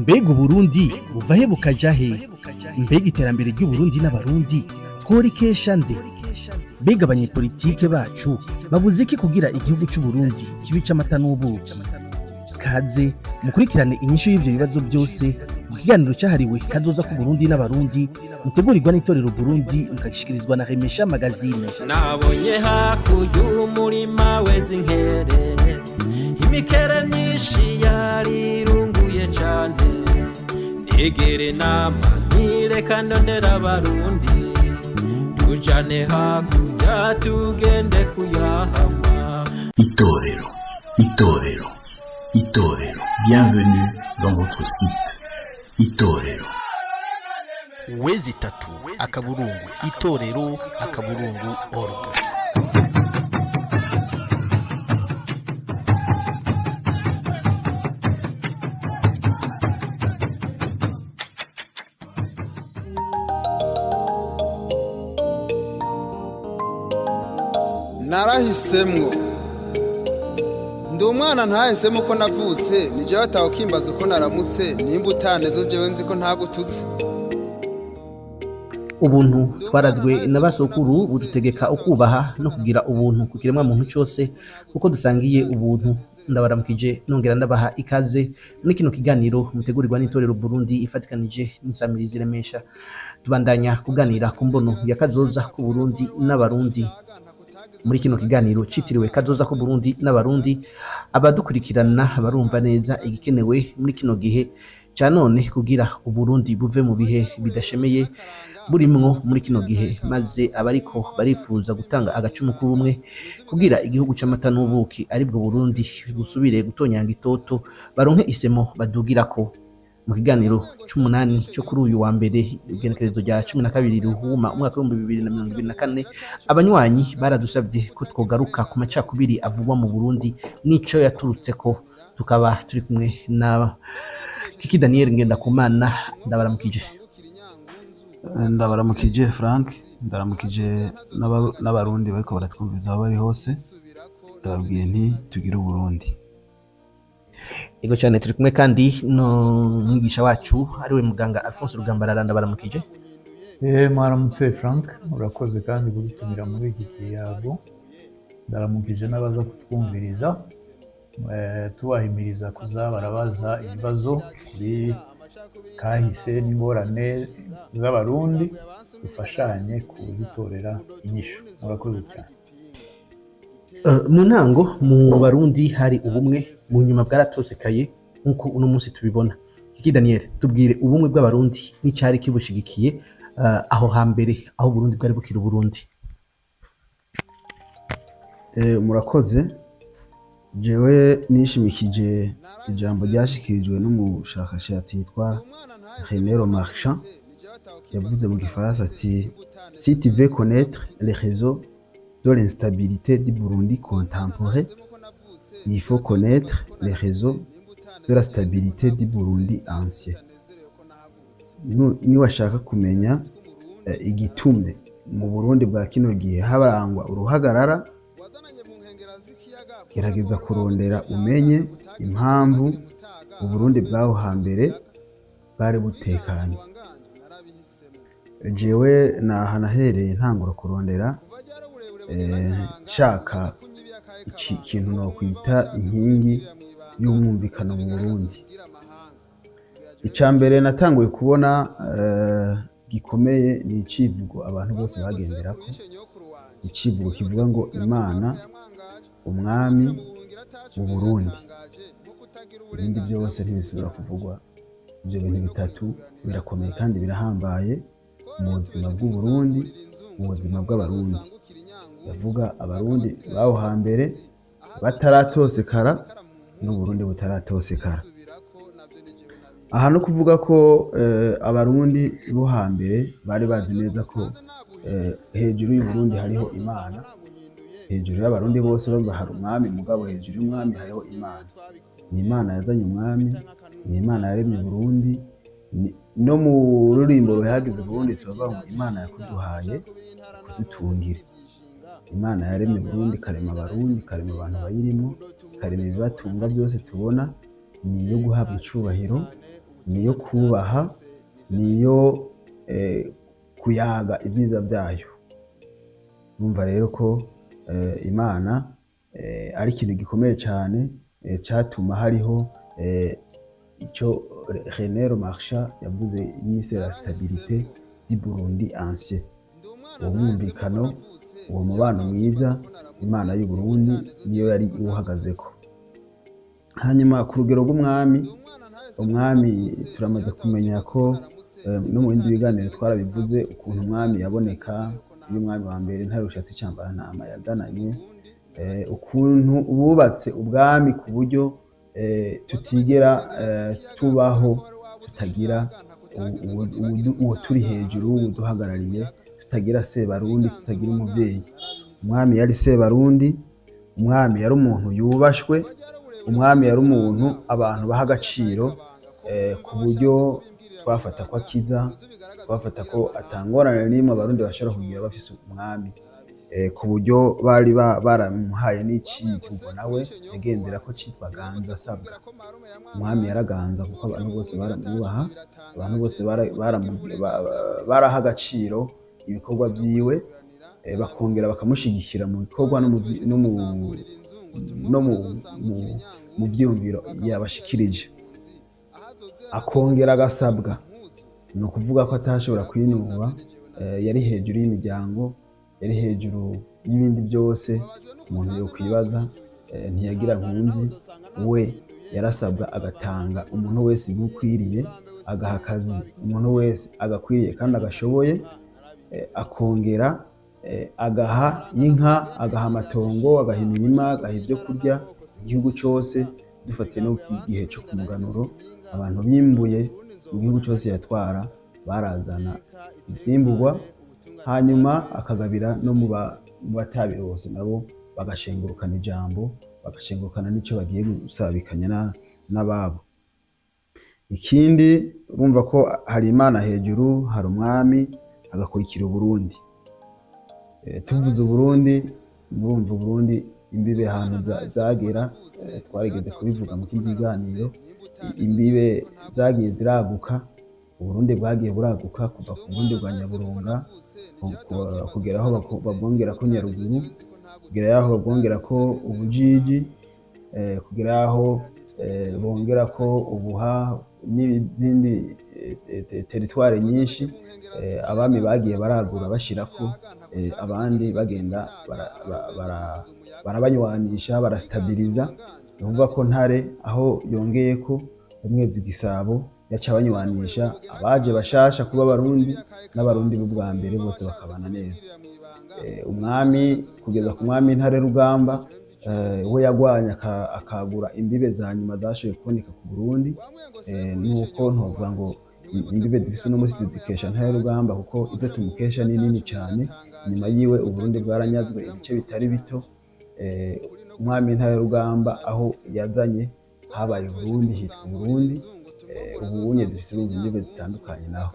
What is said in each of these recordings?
Mbega Uburundi buva he bukaja he? Mbega iterambere ry'Uburundi n'Abarundi tworikesha nde? Mbega abanyepolitike bacu babuze iki kugira igihugu c'Uburundi kibe ic'amata n'ubuki? Kaze mukurikirane inyishu y'ivyo bibazo byose mu kiganiro cyahariwe Kazoza k'Uburundi n'Abarundi, mutegurirwa n'Itorero Burundi, mukagishikirizwa na Remesha Magazine. Nabonye hakurya umurima weze inkere, imikere myinshi yarirunguye cane. Nigere nama ntireka ndondera Abarundi, tujane hakurya tugende kuyahama. Itorero, Itorero, Itorero. Bienvenue dans votre site. Itorero. w.itorero.org. Narahisemwo ndi umwana, ntahisemo ko navutse. Ni jewe atawukimbaza uko naramutse. Nimba utaneze, jewe nzi ko ntagututse. Ubuntu twarazwe na basokuru budutegeka ukubaha no kugira ubuntu ku kiremwa muntu cyose, kuko dusangiye ubuntu. Ndabaramukije, nongera ndabaha ikaze muri kino kiganiro mutegurirwa n'Itorero Burundi ifatikanije n'Insamirizi Remesha. Tubandanya kuganira ku mbono ya kazoza ku Burundi n'Abarundi. Muri kino kiganiro citiriwe Kazoza ku Burundi n'Abarundi, abadukurikirana barumva neza igikenewe muri kino gihe ca none kugira Uburundi buve mu bihe bidashemeye burimwo muri kino gihe, maze abariko barifuza gutanga agacumu k'ubumwe kugira igihugu c'amata n'ubuki, aribwo Burundi, busubire gutonyanga itoto, baronke isemo badugirako. Mu kiganiro c'umunani cyo kuri uyu wa mbere, igenekerezo rya 12 Ruhuma umwaka w'2024, abanywanyi baradusabye ko twogaruka ku macakubiri avugwa mu Burundi n'ico yaturutseko. Tukaba turi kumwe na Kiki Daniel Ngendakumana. Ndabaramukije. Ndabaramukije Frank, ndaramukije n'Abarundi bariko baratwumviza aho bari hose. Ndababwiye nti tugire Uburundi. Ego cyane. Turi kumwe kandi no mwigisha wacu, ariwe muganga Alphonse Rugambarara. Ndabaramukije. Mwaramutse Frank, urakoze kandi kudutumira muri iki kiyago. Ndaramukije n'abaza kutwumviriza, tubahimiriza kuza barabaza ibibazo kuri kahise n'ingorane z'Abarundi, dufashanye kuzitorera inyishu. Murakoze cyane. Mu ntango mu Barundi hari ubumwe, mu nyuma bwaratosekaye nk'uko uno munsi tubibona. Kiki Daniel, tubwire ubumwe bw'Abarundi n'icyari kibushigikiye aho hambere, aho Burundi bwari bukiri Uburundi. Murakoze. Jewe nishimikije ijambo ryashikirijwe n'umushakashatsi yitwa René Marchand, yavuze mu gifaransa ati: "Si tu veux connaître les raisons de l'instabilité du Burundi contemporain, il faut connaître les raisons de la stabilité du Burundi ancien." Niwashaka kumenya igitumye mu Burundi bwa kino gihe habarangwa uruhagarara, gerageza kurondera umenye impamvu Uburundi bw'aho hambere bwari butekanye. Jewe naha nahereye ntangura kurondera, nshaka ikintu nokwita inkingi y'umwumvikano mu Burundi. Ica mbere natanguye kubona gikomeye ni icivugo abantu bose bagenderako, icivugo kivuga ngo Imana, umwami, mu Burundi. Ibindi byose ntibisubira kuvugwa. Ibyo bintu bitatu birakomeye kandi birahambaye mu buzima bw'Uburundi, mu buzima bw'Abarundi. Ndavuga Abarundi baho hambere bataratosekara n'Uburundi butaratosekara. Aha no kuvuga ko Abarundi bo hambere bari bazi neza ko hejuru y'Uburundi hariho Imana. Hejuru y'Abarundi bose baba hari umwami, mugabo hejuru y'umwami hariho Imana. Ni Imana yazanye umwami, ni Imana yaremye Uburundi. No mu rurimbo ruhagize Uburundi turavuga ngo Imana yakuduhaye kudutungire. Imana yaremye Burundi, ikarema Abarundi, ikarema abantu bayirimo, ikarema ibibatunga byose tubona, ni iyo guhabwa icubahiro. Niyo kubaha, niyo kuyaga ibyiza byayo. Numva rero ko Imana ari ikintu gikomeye cyane catuma hariho ico René Marchand yavuze yise la stabilité du Burundi ancien, uwo mwumvikano, uwo mubano mwiza. Imana y'u Burundi niyo yari iwuhagazeko. Hanyuma ku rugero rw'umwami, umwami turamaze kumenya ko no mu bindi biganiro twarabivuze ukuntu umwami yaboneka. Iyo umwami wa mbere Ntare Rushatsi Cambarantama yazananye, ukuntu bubatse ubwami ku buryo tutigera tubaho tutagira uwo turi hejuru uduhagarariye, tutagira Sebarundi, tutagira umuvyeyi. Umwami yari Sebarundi, umwami yari umuntu yubashwe, umwami yari umuntu abantu baha agaciro, ku buryo twafata ko akiza, twafata ko atangorane n'imwe Abarundi bashobora kugira bafise umwami, ku buryo bari baramuhaye n'icivugo nawe yagendera ko citwa Ganza Sabwa. Umwami yaraganza kuko abantu bose baramwubaha, abantu bose baraha agaciro ibikorwa vyiwe, bakongera bakamushigikira mu bikorwa no mu vyiyumviro yabashikirije. Akongera agasabwa, ni ukuvuga ko atashobora kwinuba, yari hejuru y'imiryango, yari hejuru y'ibindi byose umuntu yokwibaza. Ntiyagira nkunzi, we yarasabwa agatanga umuntu wese ibimukwiriye, agaha akazi umuntu wese agakwiriye kandi agashoboye, akongera agaha inka, agaha amatongo, agaha imirima, agaha ibyo kurya igihugu cyose. Dufatiye no ku gihe cyo ku muganuro, abantu bimbuye mu gihugu cyose yatwara barazana ivyimburwa, hanyuma akagabira no mu batabirose, nabo bagashengurukana ijambo, bagashengurukana n'ico bagiye gusabikanya n'ababo. Ikindi, urumva ko hari Imana hejuru, hari umwami, hagakurikira Uburundi. Tuvuze Uburundi, murumva Uburundi imbibe ahantu zagera, twarigeze kubivuga mu kindi kiganiro. Imbibe zagiye ziraguka, Uburundi bwagiye buraguka kuva ku Burundi bwa Nyaburunga kugera aho babwongera ko Nyaruguru, kugera aho babwongera ko Ubujiji, kugera aho bongera ko Ubuha n'izindi teritware nyinshi. Abami bagiye baragura bashirako abandi, bagenda barabanywanisha, barastabiriza. Ni ukuvuga ko Ntare aho yongeye ko Umwezi Gisabo yaca abanywanisha, abaje bashasha kuba Abarundi n'Abarundi b'ubwa mbere bose bakabana neza. Umwami kugeza ku mwami Ntare Rugamba, we yagwanye akagura imbibe za nyuma zashoboye kuboneka ku Burundi. Nuko ntovuga ngo imbibe dufise uno munsi tuzikesha Ntare Rugamba, kuko ibyo tumukesha ni nini cyane. Inyuma yiwe Uburundi bwaranyazwe ibice bitari bito. Umwami Ntare Rugamba aho yazanye habaye Uburundi, hitwa Uburundi. Ubunye dufise urumva imbibe zitandukanye. Naho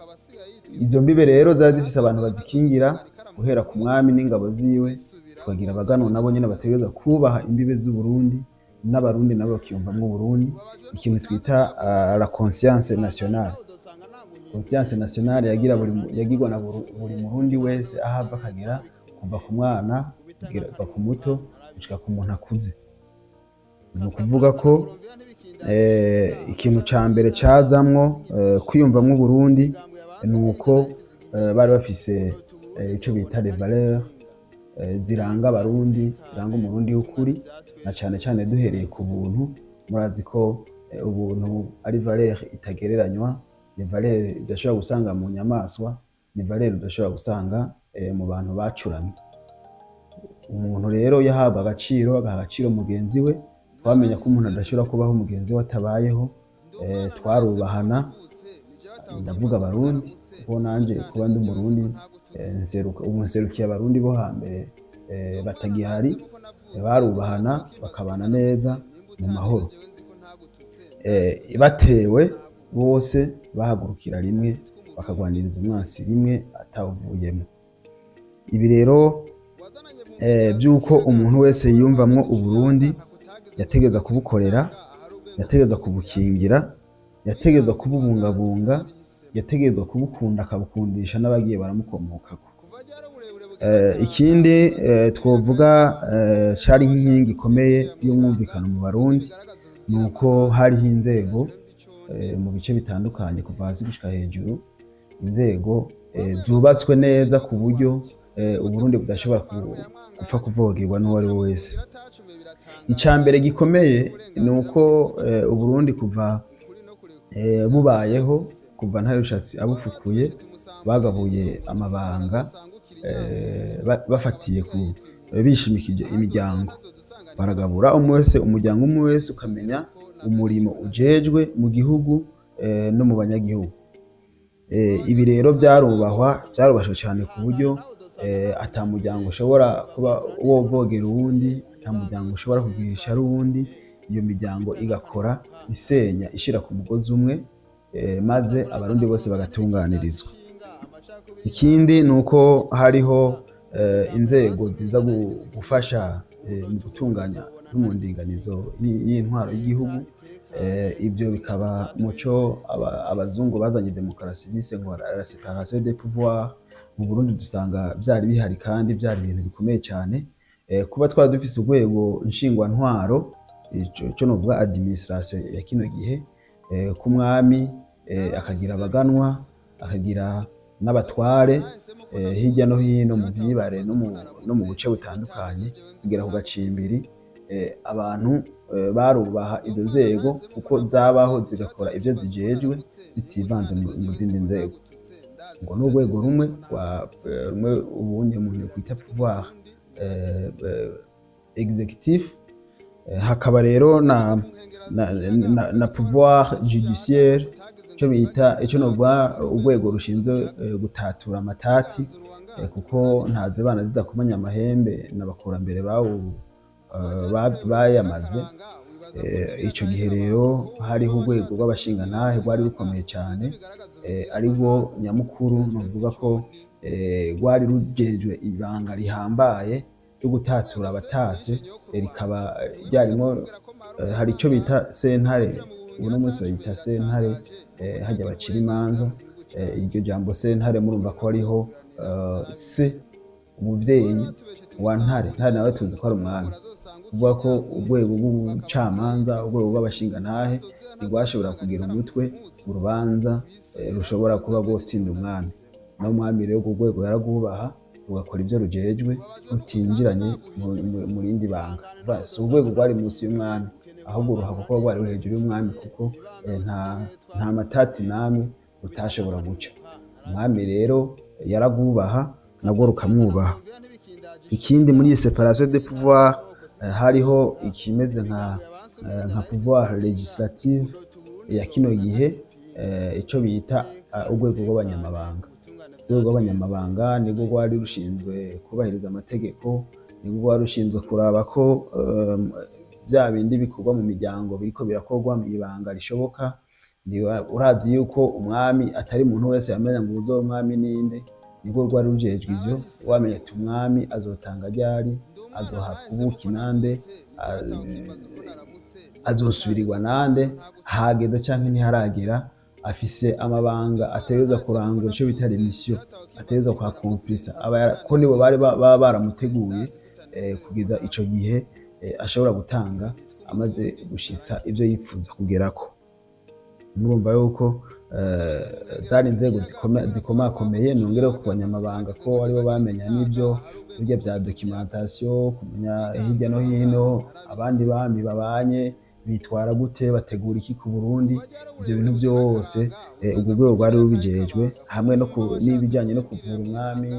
izo mbibe rero zari zifise abantu bazikingira, guhera ku mwami n'ingabo ziwe, tukagira abaganwa nabo nyene bategerezwa kubaha imbibe z'Uburundi, n'Abarundi nabo bakiyumvamwo Uburundi, ikintu twita la conscience nationale. Conscience nationale yagira buri yagirwa na buri Murundi wese aho ava akagera, kuva ku mwana kugera kuva ku muto gushika ku muntu akuze. Ni ukuvuga ko ikintu ca mbere cazamwo kwiyumvamwo Uburundi ni uko bari bafise ico bita les valeurs ziranga Abarundi, ziranga Umurundi w'ukuri, na cane cane duhereye ku buntu. Murazi ko ubuntu ari valeur itagereranywa, ni valeur udashobora gusanga mu nyamaswa, ni valeur udashobora gusanga mu bantu bacuramye. Umuntu rero yahabwa agaciro, agaha agaciro mugenzi we. Twamenya ko umuntu adashobora kubaho mugenzi we atabayeho. Twarubahana, ndavuga Abarundi kuko nanje kuba ndi Umurundi, nseruka ubu nserukiye Abarundi bo hambere batagihari. Barubahana, bakabana neza mu mahoro. Batewe bose bahagurukira rimwe, bakagwaniriza umwansi rimwe atawuvuyemo. Ibi rero by'uko umuntu wese yiyumvamwo Uburundi yategereza kubukorera, yategereza kubukingira. Yategerezwa kububungabunga, yategerezwa kubukunda, akabukundisha n'abagiye baramukomokako. Ikindi twovuga cari nk'inkingi ikomeye y'umwumvikano mu Barundi ni uko hariho inzego mu bice bitandukanye kuva hasi gushika hejuru, inzego zubatswe neza ku buryo Uburundi budashobora gupfa kuvogerwa n'uwo ari we wese. Ica mbere gikomeye ni uko Uburundi kuva bubayeho, kuva Ntare Rushatsi abufukuye, bagabuye amabanga bafatiye ku bishimikije imiryango, baragabura umwe wese, umuryango umwe wese ukamenya umurimo ujejwe mu gihugu no mu banyagihugu. Ibi rero byarubahwa, byarubashwe cyane ku buryo ata muryango ushobora kuba wovogera uwundi, ata muryango ushobora kugira ishyari uwundi. Iyo miryango igakora isenya ishira ku mugozi umwe, maze Abarundi bose bagatunganirizwa. Ikindi ni uko hariho inzego ziza gufasha mu gutunganya no mu ndinganizo y'intwaro y'igihugu. Ibyo bikaba muco abazungu bazanye demokarasi bise ngo la séparation des pouvoirs. Mu Burundi dusanga byari bihari kandi byari ibintu bikomeye cyane. Kuba twari dufise urwego nshingwantwaro, ico novuga administration ya kino gihe, k'umwami, akagira abaganwa, akagira n'abatware hirya no hino mu vyibare no mu buce butandukanye kugera ku gacimbiri. Abantu barubaha izo nzego kuko zabaho zigakora ibyo zijejwe zitivanze mu zindi nzego. Ngo ni urwego rumwe rwa rumwe ubundi umuntu yokwita pouvoir exécutif. Hakaba rero na pouvoir judiciaire, ico bita, ico novuga urwego rushinzwe gutatura amatati, kuko ntazibana zidakomanya amahembe n'abakurambere bawu bayamaze. Ico gihe rero hariho urwego rw'abashingantahe rwari rukomeye cyane, arirwo nyamukuru, novuga ko rwari rujejwe ibanga rihambaye ryo gutatura abatase, rikaba ryarimwo hari ico bita sentare, uno munsi bayita sentare, hajya bacira imanza. Iryo jambo sentare murumva ko hariho se umuvyeyi wa Ntare. Ntare nawe tuzi ko ari umwami, kuvuga ko urwego rw'ubucamanza, urwego rw'abashingantahe ntirwashobora kugira umutwe urubanza rushobora kuba rwotsinda umwami. Naho umwami rero urwo rwego yararwubaha, rugakora ibyo rujejwe rutinjiranye mu rindi banga. Si urwego rwari munsi y'umwami, ahubwo ruhakwa kuba rwari ruri hejuru y'umwami, kuko nta matati namwe rutashobora guca. Umwami rero yararwubaha, narwo rukamwubaha. Ikindi muri iyi séparation de pouvoir, hariho ikimeze nka pouvoir législative ya kino gihe, ico bita urwego rw'abanyamabanga. Urwego rw'abanyamabanga nirwo rwari rushinzwe kubahiriza amategeko, nirwo rwari rushinzwe kuraba ko bya bindi bikorwa mu miryango biriko birakorwa mu ibanga rishoboka. Urazi yuko umwami atari umuntu wese yamenya ngo uzoba umwami ninde. Nirwo rwari rujejwe ivyo, wamenya ati umwami azotanga ryari, azohabwa ubuki nande, azosubirirwa nande, hageze canke ntiharagera, afise amabanga ategerezwa kurangura, ico bita mission ategerezwa kuhakomplisa, ko nibo bari baba baramuteguye kugeza ico gihe ashobora gutanga amaze gushitsa ivyo yipfuza kugerako. Murumva yuko zari inzego zikomakomeye. Nongere ku banyamabanga ko aribo bamenya n'ibyo burya bya documentation, kumenya hirya no hino abandi bami babanye bitwara gute, bategura iki ku Burundi. Ivyo bintu byose urwo rwego rwari rubijejwe, hamwe no n'ibijyanye no kuvura umwami,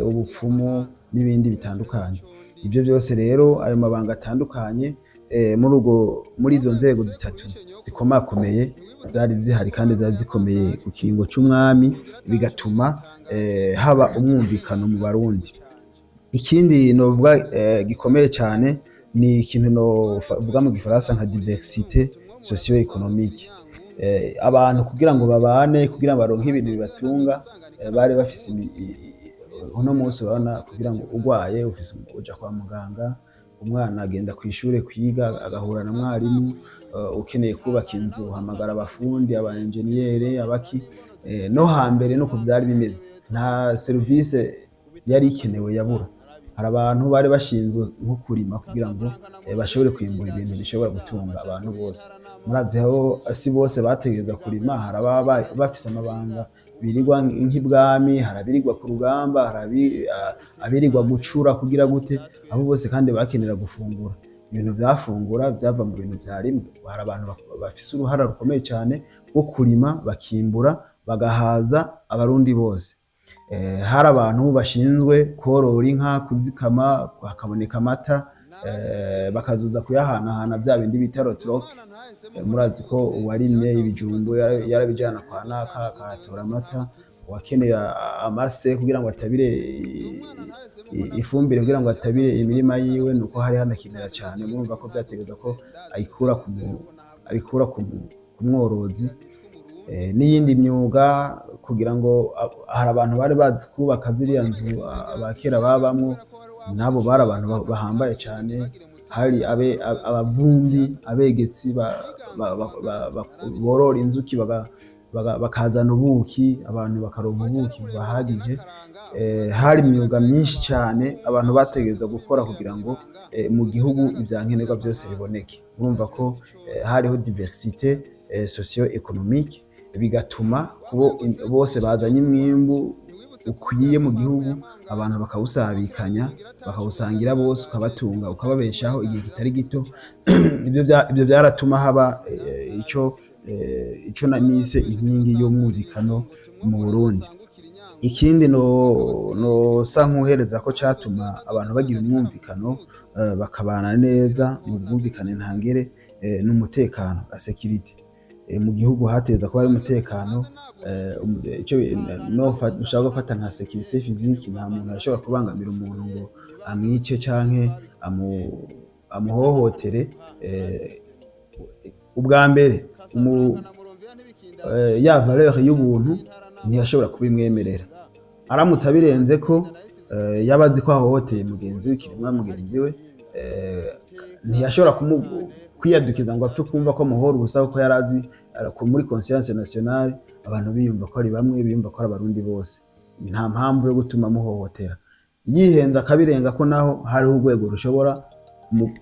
ubupfumu n'ibindi bitandukanye. Ibyo byose rero, ayo mabanga atandukanye, muri izo nzego zitatu zikomakomeye zari zihari kandi zari zikomeye ku kiringo c'umwami, bigatuma haba umwumvikano mu Barundi. Ikindi novuga gikomeye cyane ni ikintu novuga mu gifaransa nka diversité socio-économique. Abantu kugira ngo babane, kugira ngo baronke ibintu bibatunga, bari bafise uno munsi urabona kugira ngo urwaye ufise uja kwa muganga. Umwana agenda kw'ishure kwiga, agahura na mwarimu. Ukeneye kubaka inzu, uhamagara abafundi, aba enjeniyere, abaki. No hambere nuko vyari bimeze, nta serivise yari ikenewe yabura. Hari abantu bari bashinzwe nko kurima kugira ngo bashobore kwimbura ibintu bishobora gutunga abantu bose. Murazi aho si bose bategerezwa kurima, hari ababa bafise amabanga birirwa nk'ibwami, hari abirirwa ku rugamba, hari abirirwa gucura kugira gute. Abo bose kandi bakenera gufungura. Ibintu vyafungura vyava mu bintu vyarimwe. Hari abantu bafise uruhara rukomeye cane rwo kurima, bakimbura, bagahaza Abarundi bose. Hari abantu bashinzwe korora inka, kuzikama, hakaboneka amata, bakazoza kuyahanahana, vya bindi bita troc. Murazi ko uwarimye ibijumbu yarabijana kwa naka akahatora amata, uwakeneye amase kugira ngo atabire ifumbire, kugira ngo atabire imirima yiwe, nuko hari hanakenera cane. Murumva ko vyategerezwa ko ayikura ku abikura ku mworozi. N'iyindi myuga, kugira ngo hari abantu bari bazi kubaka ziriya nzu abakera babamwo, nabo bari abantu bahambaye cane. Hari abavumbi, abegetsi borora inzuki, bakazana ubuki, abantu bakaronka ubuki buhagije. Hari imyuga myinshi cane abantu bategerezwa gukora kugira ngo mu gihugu ivyankenerwa byose biboneke. Urumva ko hariho diversité socio-économique, bigatuma bose bazanye umwimbu ukwiye mu gihugu, abantu bakawusabikanya, bakawusangira bose, ukabatunga, ukababeshaho igihe kitari gito. Ibyo byaratuma haba ico nise inkingi y'umwumvikano mu Burundi. Ikindi no nosa nk'uhereza ko catuma abantu bagira umwumvikano, bakabana neza mu bwumvikane ntangere, n'umutekano, la sécurité. Mu gihugu hateza kuba hari umutekano. Ico no ushaka gufata nka sécurité physique, nta muntu ashobora kubangamira umuntu ngo amwice canke amuhohotere. Ubwa mbere ya valeur y'ubuntu ntiyashobora kubimwemerera. Aramutse abirenze ko yaba azi ko ahohoteye mugenzi we, ikiremwa mugenzi we, ntiyashobora kwiyadukiza ngo apfe kumva ko amuhora ubusa, kuko yari azi ko muri conscience nationale abantu biyumva ko ari bamwe, biyumva ko ari Abarundi bose, nta mpamvu yo gutuma amuhohotera. Yihenze akabirenga ko naho hariho urwego rushobora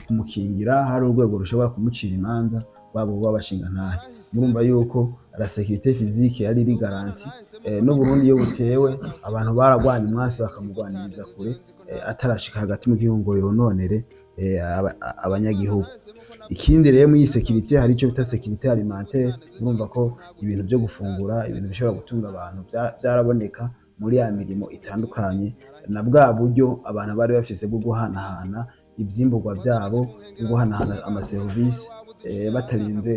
kumukingira, hari urwego rushobora kumucira imanza, waba w'abashingantahe. Murumva yuko la sécurité physique yari iri garantie. N'Uburundi iyo butewe, abantu baragwanya umwasi, bakamugwaniriza kure, atarashika hagati mu gihugu ngo yononere abanyagihugu. Ikindi rero, muri iyi sécurité hari ico bita sécurité alimentaire. Murumva ko ibintu byo gufungura, ibintu bishobora gutunga abantu vyaraboneka muri ya mirimo itandukanye, na bwa buryo abantu bari bafise bwo guhanahana ivyimburwa vyabo, bwo guhanahana amaserivisi, batarinze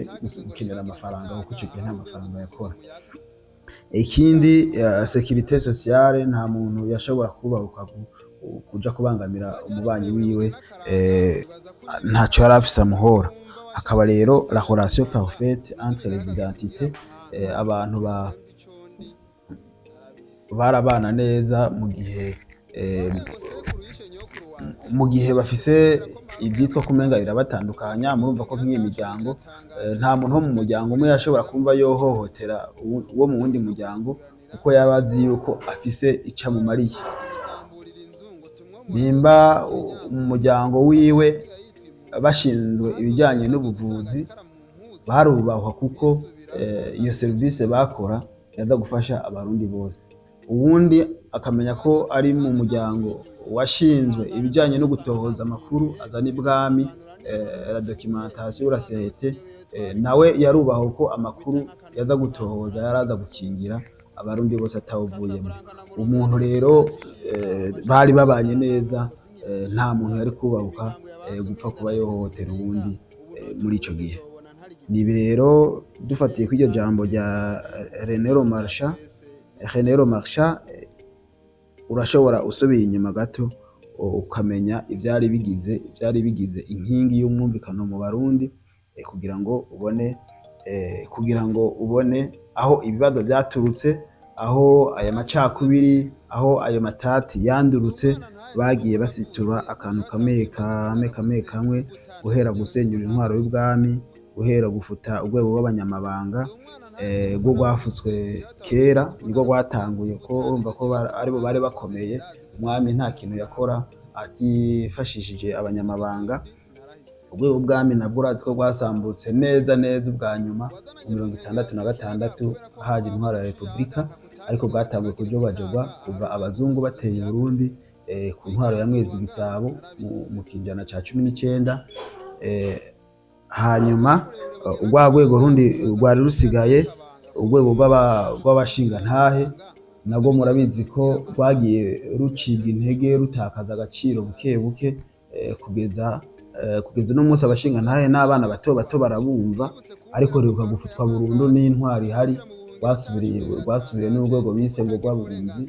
gukenera amafaranga, kuko ico gihe nta mafaranga yakora. Ikindi, sécurité sociale, nta muntu yashobora kubahuka kuja kubangamira umubanyi wiwe, ntaco yari afise amuhora. Hakaba rero la relation parfaite entre les identités. Abantu barabana neza mu gihe bafise ivyitwa kumenga birabatandukanya. Murumva ko nk'iyi miryango, nta muntu wo mu muryango umwe yashobora kumva yohohotera uwo mu wundi muryango, kuko yaba azi yuko afise ico amumariye. Nimba mu muryango wiwe bashinzwe ibijyanye n'ubuvuzi, barubahwa, kuko iyo serivisi bakora yaza gufasha Abarundi bose. Uwundi akamenya ko ari mu muryango washinzwe ibijyanye no gutohoza amakuru azana ibwami, la documentation, la sûreté, nawe yarubahwa, ko amakuru yaza gutohoza yaraza gukingira Abarundi bose atawuvuyemo. Umuntu rero bari babanye neza, nta muntu yari kubahuka gupfa kuba yohohotera uwundi muri ico gihe. Ni ibi rero, dufatiye kuri iryo jambo rya René Lemarchand. René Lemarchand, urashobora usubiye inyuma gato ukamenya ivyari bigize inkingi y'umwumvikano mu Barundi, kugira ngo ubone aho ibibazo vyaturutse. Aho aya macakubiri, aho ayo matati yandurutse, bagiye basitura akantu kamwe kamwe kamwe kamwe, guhera gusenyura intwaro y'ubwami, guhera gufuta urwego rw'abanyamabanga, rwo rwafutswe kera, nirwo rwatanguye, ko urumva ko aribo bari bakomeye. Umwami nta kintu yakora atifashishije abanyamabanga. Urwego bw'ubwami nabwo urazi ko rwasambutse neza neza ubwa nyuma mu 66, haje intwaro ya repubulika, ariko bwatanguye kujogajogwa kuva abazungu bateye i Burundi, ku ntwaro ya Mwezi Gisabo mu kinjana ca 19. Hanyuma rwa rwego rundi rwari rusigaye, urwego rw'abashingantahe, nabwo murabizi ko rwagiye rucibwa intege, rutakaza agaciro buke buke, kugeza uno munsi abashingantahe n'abana bato bato barabumva, ariko ribuka gufutwa burundu n'intwari ihari, rwasubiriye n'urwego bise ngo rw'abunzi,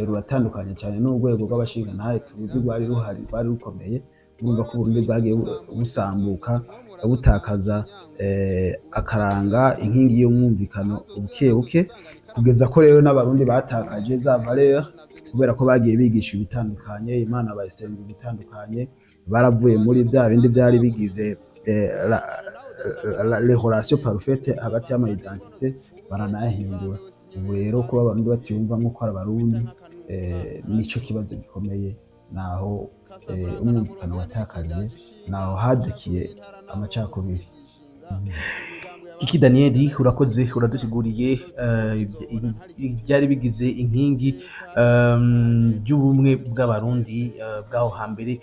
ruratandukanye cyane n'urwego rw'abashingantahe tuzi rwari ruhari, rwari rukomeye. Urumva ko Uburundi bwagiye busambuka, butakaza akaranga, inkingi y'umwumvikano, buke buke, kugeza ko rero n'Abarundi batakaje za valeur, kubera ko bagiye bigisha ibitandukanye, Imana bayisenga ibitandukanye, baravuye muri bya bindi byari bigize les relations parfaites hagati y'ama identité, baranayahindura. Ubu rero kuba Abarundi batiyumva nk'uko ari Abarundi, nico kibazo gikomeye, naho umwumvikano watakariye, naho hadukiye amacakubiri. Kiki Daniel, urakoze, uradusiguriye ibyari bigize inkingi by'ubumwe bw'Abarundi bw'aho hambere.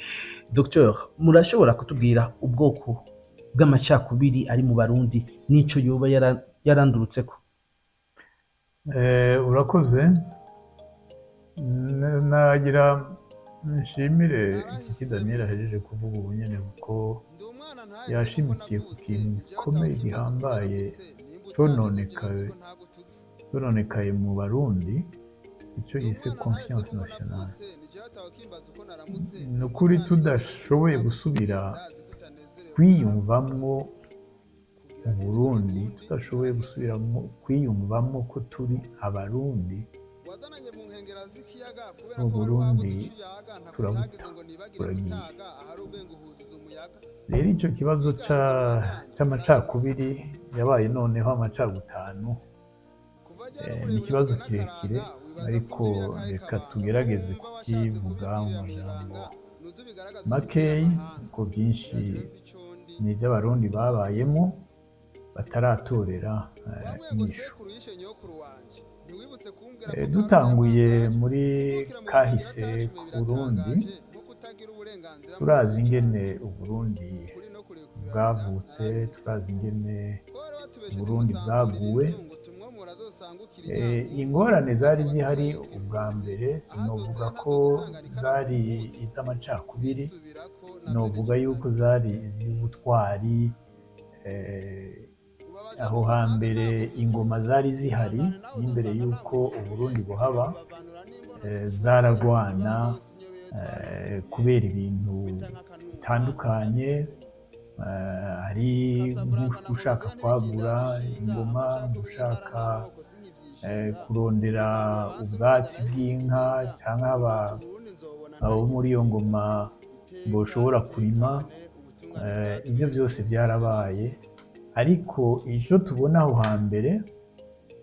Dr, murashobora kutubwira ubwoko bw'amacakubiri ari mu Barundi n'ico yoba yarandurutseko? Urakoze. Nagira nshimire iki Daniel ahejeje kuvuga ubu nyene, kuko yashimikiye ku kintu gikomeye gihambaye cononekaye mu Barundi, icyo yise conscience nationale. Ni ukuri tudashoboye gusubira kwiyumvamwo Uburundi, tudashoboye gusubiramo kwiyumvamo ko turi Abarundi, Uburundi turabuta, buragiye. Rero icyo kibazo c'amacakubiri yabaye noneho amacagutanu, ni ikibazo kirekire, ariko reka tugerageze kukivuga mu majambo makeyi, kuko byinshi ni iby'Abarundi babayemo bataratorera inyishu. Dutanguye muri kahise k'Uburundi, turazi ingene Uburundi bwavutse, turazi ingene Uburundi bwaguwe. Ingorane zari zihari ubwa mbere, sinovuga ko zari iz'amacakubiri, novuga yuko zari iz'ubutwari. Aho hambere ingoma zari zihari n'imbere y'uko Uburundi buhaba, zaragwana kubera ibintu bitandukanye, ari gushaka kwagura ingoma, gushaka kurondera ubwatsi bw'inka, cyangwa abo muri iyo ngoma boshobora kurima. Ibyo byose byarabaye, ariko icyo tubona aho hambere,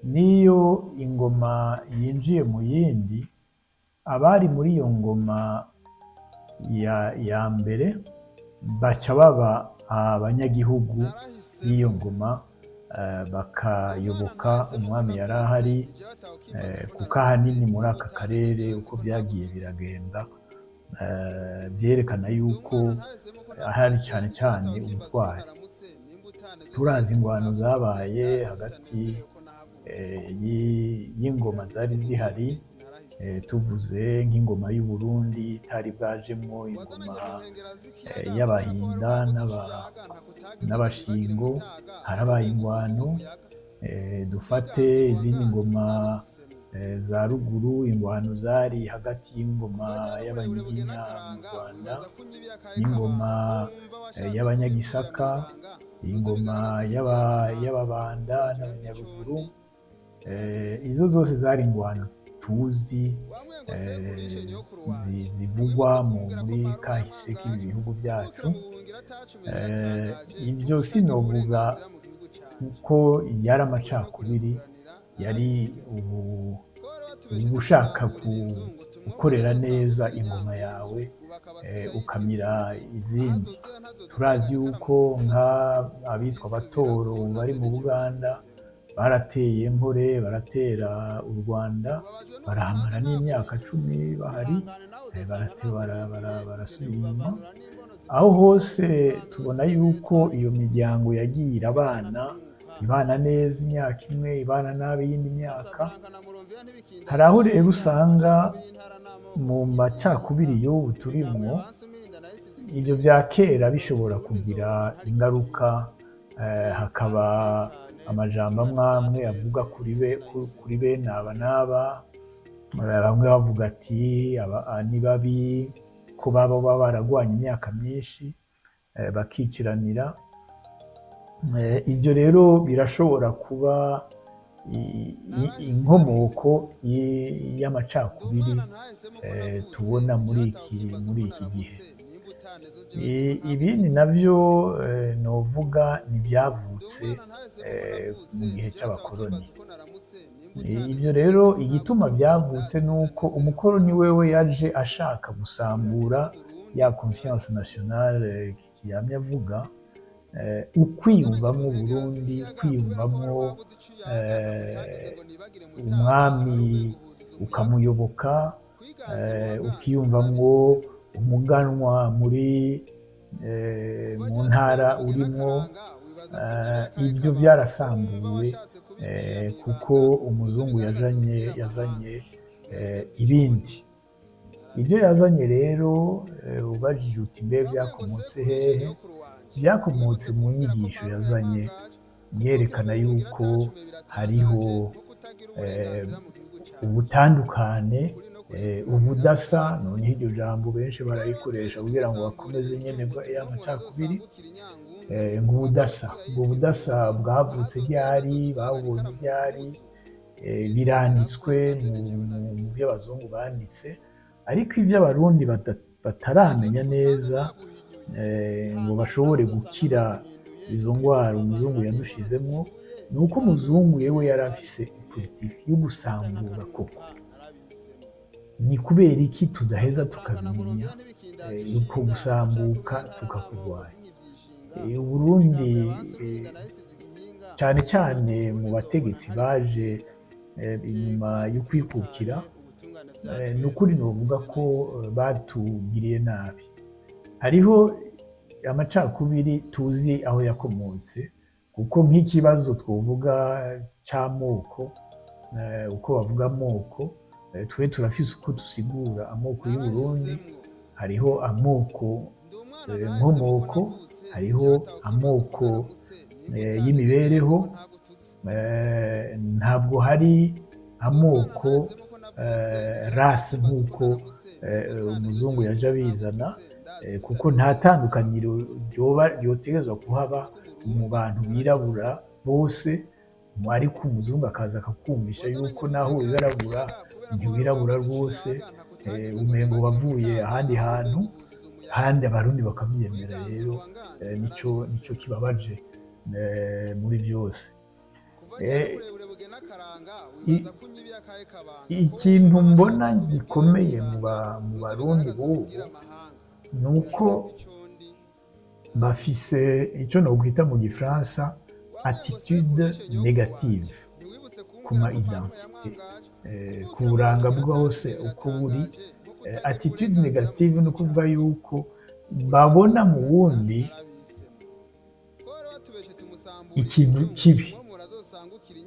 niyo ingoma yinjiye mu yindi, abari muri iyo ngoma ya mbere baca baba abanyagihugu b'iyo ngoma, bakayoboka umwami yari ahari, kuko ahanini muri aka karere uko byagiye biragenda, byerekana yuko ahari cyane cyane ubutwari. Turazi ingwano zabaye hagati y'ingoma zari zihari, tuvuze nk'ingoma y'u Burundi itari bwajemwo ingoma y'Abahinda n'Abashingo, harabaye ingwano. Dufate izindi ngoma za ruguru, ingwano zari hagati y'ingoma y'Abanyiginya mu Rwanda n'ingoma y'Abanyagisaka, ingoma y'Ababanda n'Abanyaruguru. Izo zose zari ingwano tuzi, zivugwa muri kahise k'ibi bihugu byacu. Ibyo sinovuga ko yari amacakubiri, yari ubu ushaka gukorera neza ingoma yawe, ukamira izindi. Turazi yuko nk'abitwa Abatoro bari mu Buganda barateye Nkore, baratera u Rwanda, barahamara n'imyaka 10 bahari, barasubira inyuma. Aho hose tubona yuko iyo miryango yagiye irabana, ibana neza imyaka imwe, ibana nabi iyindi myaka. Hari aho rero usanga mu macakubiri y'ubu turimwo, ibyo bya kera bishobora kugira ingaruka, hakaba amajambo amwe amwe avuga kuri bene aba n'aba. Bamwe bavuga ati aba ni babi, ko baba baragwanye imyaka myinshi, bakikiranira. Ibyo rero birashobora kuba inkomoko y'amacakubiri tubona muri iki gihe. Ibindi nabyo novuga ni ibyavutse mu gihe cy'abakoroni. Ibyo rero igituma byavutse ni uko umukoroni wewe yaje ashaka gusambura ya conscience nationale yamye avuga, ukwiyumvamwo Burundi, kwiyumvamwo umwami ukamuyoboka, ukiyumvamwo umuganwa muri mu ntara urimwo. Ibyo byarasambuwe, kuko umuzungu yazanye ibindi. Ibyo yazanye rero, ubajije uti mbe byakomotse hehe? Byakomotse mu nyigisho yazanye yerekana yuko hariho ubutandukane, ubudasa. Noneho iryo jambo benshi bararikoresha kugira ngo bakomeze nyene ya macakubiri, ng'ubudasa. Ubwo budasa bwavutse ryari? Babubonye ryari? Biranditswe mu byo abazungu banditse, ariko ibyo Abarundi bataramenya neza, ngo bashobore gukira izo ndwara umuzungu yadushizemwo, ni uko umuzungu yewe yari afise politiki yo gusambura koko. Ni kubera iki tudaheza tukabimenya, uko gusambuka tukakurwanya? Uburundi, cyane cyane mu bategetsi baje inyuma yo kwikukira, ni ukuri novuga ko batugiriye nabi. Hariho amacakubiri tuzi aho yakomotse, kuko nk'ikibazo twovuga c'amoko, uko bavuga amoko, twe turafise uko dusigura amoko y'u Burundi. Hariho amoko nkomoko, hariho amoko y'imibereho, ntabwo hari amoko race nk'uko umuzungu yaje abizana, kuko nta tandukaniro ryoba ryotegerezwa kuhaba mu bantu birabura bose. Ariko umuzungu akaza akakumvisha yuko naho wirabura ntiwirabura rwose, umengo wavuye ahandi hantu kandi Abarundi bakabyemera. Rero nico kibabaje muri byose. Ikintu mbona gikomeye mu Barundi b'ubu ni uko bafise icyo nokwita mu gifaransa attitude négative ku ma identité, ku buranga bwose uko buri. Attitude négative ni ukuvuga yuko babona mu wundi ikintu kibi.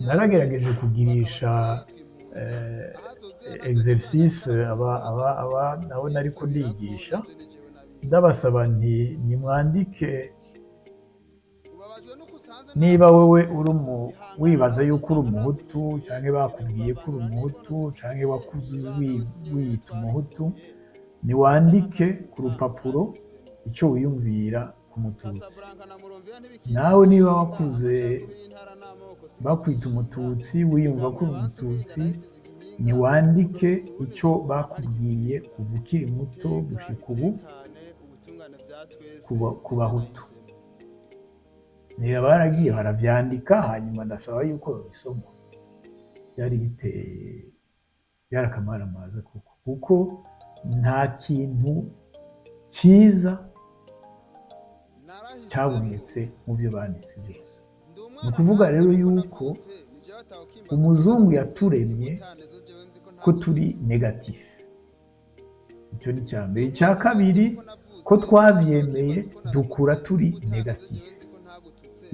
Naragerageje kugirisha exercice aba nabo nariko ndigisha, ndabasaba nti nimwandike niba wewe uri wibaza yuko uri Umuhutu, canke bakubwiye ko uri Umuhutu, canke wakuze wiyita Umuhutu, niwandike ku rupapuro ico wiyumvira ku Mututsi. Nawe niba wakuze Bakwita umututsi, wiyumva ko uri umututsi, niwandike icyo bakubwiye kuva ukiri muto gushika ubu ku bahutu. Niba baragiye barabyandika, hanyuma ndasaba yuko babisoma. Byari biteye, byarakamaramaza koko, kuko nta kintu cyiza cyabonetse mu byo banditse byose. Ni ukuvuga rero yuko umuzungu yaturemye ko turi négatif. Icyo ni icya mbere. Icya kabiri, ko twabyemeye, dukura turi négatif.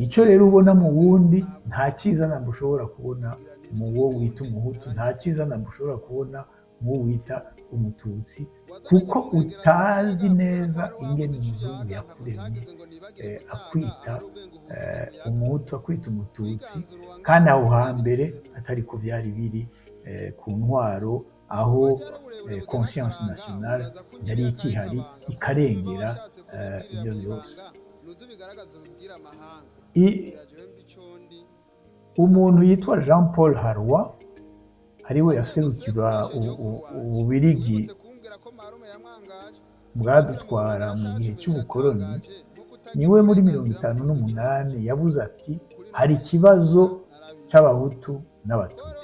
Icyo rero ubona mu wundi, nta cyiza ntabwo ushobora kubona mu wo wita umuhutu, nta cyiza ntabwo ushobora kubona mu wo wita umututsi, kuko utazi neza ingene umuzungu yakuremye, akwita umuhutu, akwita umututsi, kandi aho hambere atari ko byari biri, ku ntwaro aho conscience nationale yari ikihari ikarengera ibyo byose. Umuntu yitwa Jean Paul Harroy, ariwe yaserukira Ububirigi bwadutwara mu gihe cy'ubukoroni, niwe muri 58 yabuze ati: "Hari ikibazo cy'abahutu n'abatutsi."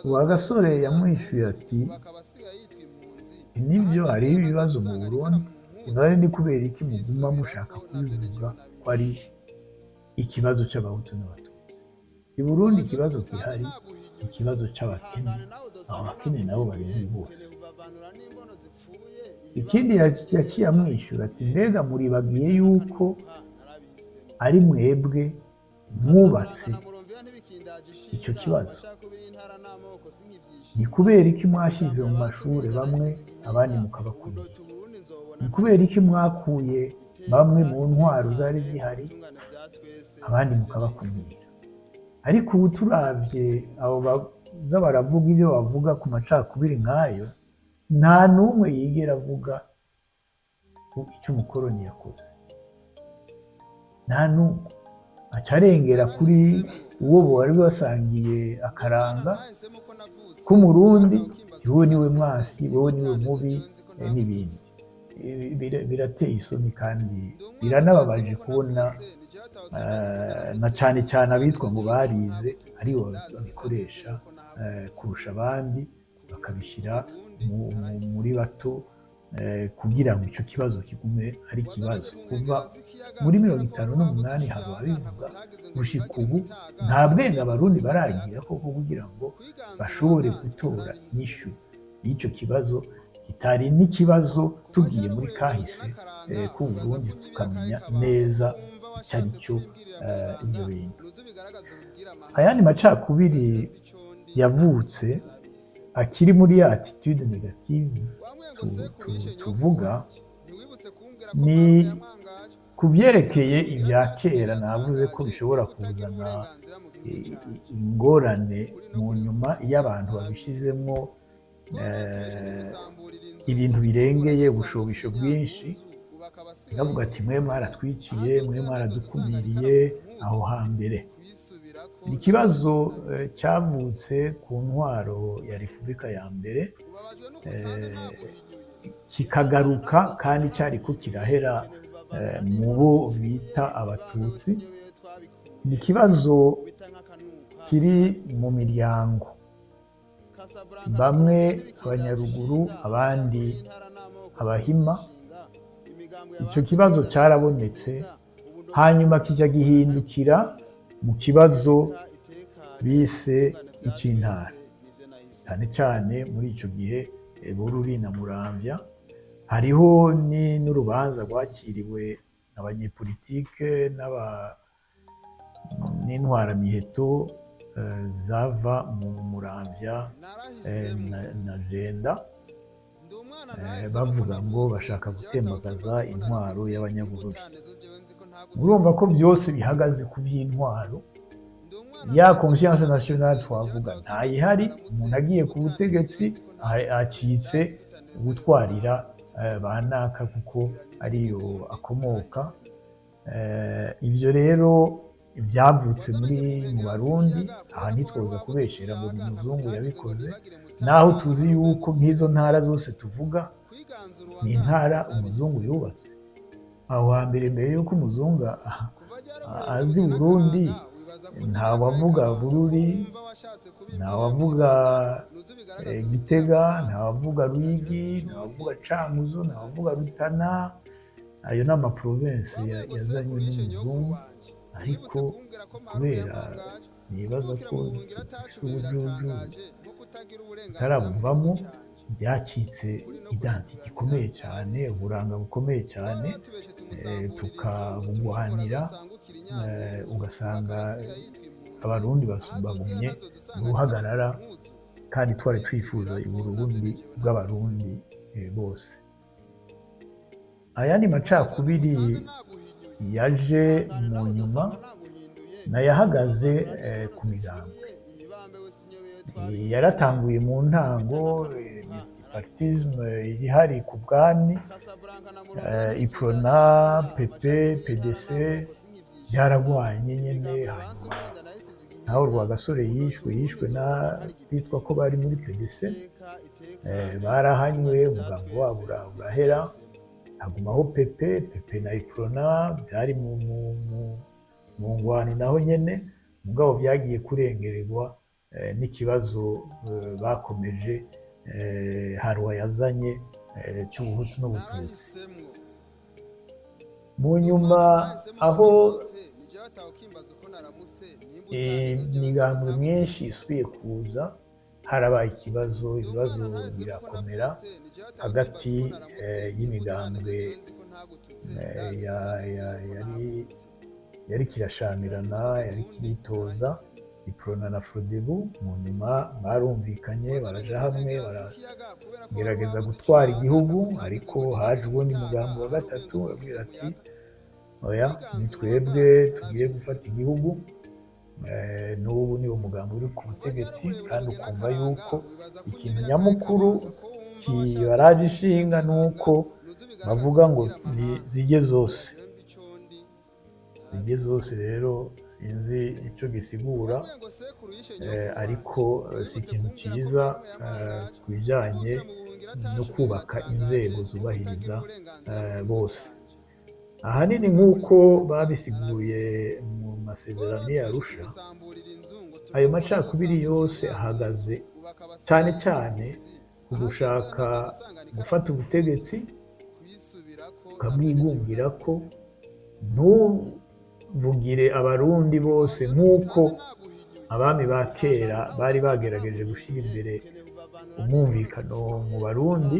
Uwa gasore yamwishuye ati: "Nibyo, hariho ibibazo mu Burundi. None ni kubera iki muguma mushaka kubivuga ko ari ikibazo cy'abahutu n'abatutsi? I Burundi ikibazo gihari, ikibazo cy'abakene. Abo bakene nabo bari muri bose." Ikindi yaciye amwishyura ati: "Mbega muribagiye yuko ari mwebwe mwubatse icyo kibazo? Ni kubera iki mwashyize mu mashuri bamwe, abandi mukabakumira? Ni kubera iki mwakuye bamwe mu ntwaro zari zihari, abandi mukabakumira?" Ariko ubu turabye abo baza baravuga ibyo bavuga ku macakubiri nk'ayo, nta n'umwe yigera avuga icyo umukoroni yakoze, nta n'umwe. Aca arengera kuri uwo bari basangiye akaranga k'umurundi: "Wowe niwe mwasi, wowe niwe mubi," n'ibindi. Birateye isoni kandi biranababaje kubona na cyane cyane abitwa ngo barize aribo babikoresha kurusha abandi, bakabishyira muri bato kugira ngo icyo kibazo kigume ari ikibazo. Kuva muri 58 haba bivuga, gushika ubu nta bwenge abarundi baragira koko kugira ngo bashobore gutora inyishu y'icyo kibazo kitari n'ikibazo. Tugiye muri kahise k'u Burundi tukamenya neza icyo ari cyo ibyo bintu. Ayandi macakubiri yavutse akiri muri ya attitude négative tuvuga ni ku byerekeye ibya kera. Navuze ko bishobora kuzana ingorane mu nyuma iyo abantu babishyizemo ibintu birengeye ubushobisho bwinshi, bavuga ati: "Mwe mwaratwiciye, mwe mwaradukumiriye aho hambere." Ni ikibazo cyavutse ku ntwaro ya Repubulika ya mbere, kikagaruka kandi cyari ko kirahera mu bo bita abatutsi. Ni ikibazo kiri mu miryango, bamwe abanyaruguru, abandi abahima. Icyo kibazo cyarabonetse, hanyuma kijya gihindukira mu kibazo bise icy'intara, cyane cyane muri icyo gihe Bururi na Muramvya. Hariho n'urubanza rwakiriwe abanyepolitike n'intwaramiheto zava mu Muramvya na Jenda, bavuga ngo bashaka gutembagaza intwaro y'abanyabururi. Murumva ko byose bihagaze ku by'intwaro. Ya conscience nationale twavuga ntayihari. Umuntu agiye ku butegetsi acitse gutwarira ba naka kuko ariyo akomoka. Ibyo rero Ibyavutse mu Barundi aha ntitwoza kubeshera ngo ni umuzungu yabikoze, naho tuzi yuko nk'izo ntara zose tuvuga ni intara umuzungu yubatse. Aho hambere, mbere yuko umuzungu azi Burundi, ntawavuga Bururi, ntawavuga Gitega, ntawavuga Ruyigi, ntawavuga Cankuzo, ntawavuga Rutana. Ayo ni amaprovensi yazanywe n'umuzungu, ariko kubera nibaza ko dufite ubujuju butarabuvamo, byacitse identité ikomeye cyane, uburanga bukomeye cyane, tukabugwanira, ugasanga Abarundi bagumye mu ruhagarara, kandi twari twifuza Uburundi bw'Abarundi bose. Ayandi macakubiri yaje mu nyuma nayahagaze ku migambwe. Yaratanguye mu ntango multipartisme ihari ku bwami, Uprona, PP, PDC byaragwanye nyene. Hanyuma naho Rwagasore yishwe n'abitwa ko bari muri PDC, barahanywe, umugambo wabo urahera, hagumaho PP. PP na Uprona byari mu ngwano naho nyene, mugabo byagiye kurengererwa n'ikibazo bakomeje haruwa yazanye cy'Ubuhutu n'Ubututsi. Mu nyuma aho imigambwe myinshi isubiye kuza, harabaye ikibazo, ibibazo birakomera hagati y'imigambwe yari kirashamirana, yari kiritoza, Uprona na Frodebu. Mu nyuma barumvikanye, baraja hamwe, baragerageza gutwara igihugu, ariko haje uwundi mugambi wa gatatu abwira ati: "Oya, ni twebwe tugiye gufata igihugu." N'ubu niwo mugambi uri ku butegetsi, kandi ukumva yuko ikintu nyamukuru kibaraje ishinga ni uko bavuga ngo ni zijye zose, zijye zose. Rero sinzi icyo gisigura, ariko si ikintu cyiza ku bijyanye no kubaka inzego zubahiriza bose. Ahanini nk'uko babisiguye mu masezerano ya Arusha, ayo macakubiri yose ahagaze cyane cyane ku gushaka gufata ubutegetsi, ukabwigungira ko ntuvugire Abarundi bose, nk'uko abami ba kera bari bagerageje gushyira imbere umwumvikano mu Barundi,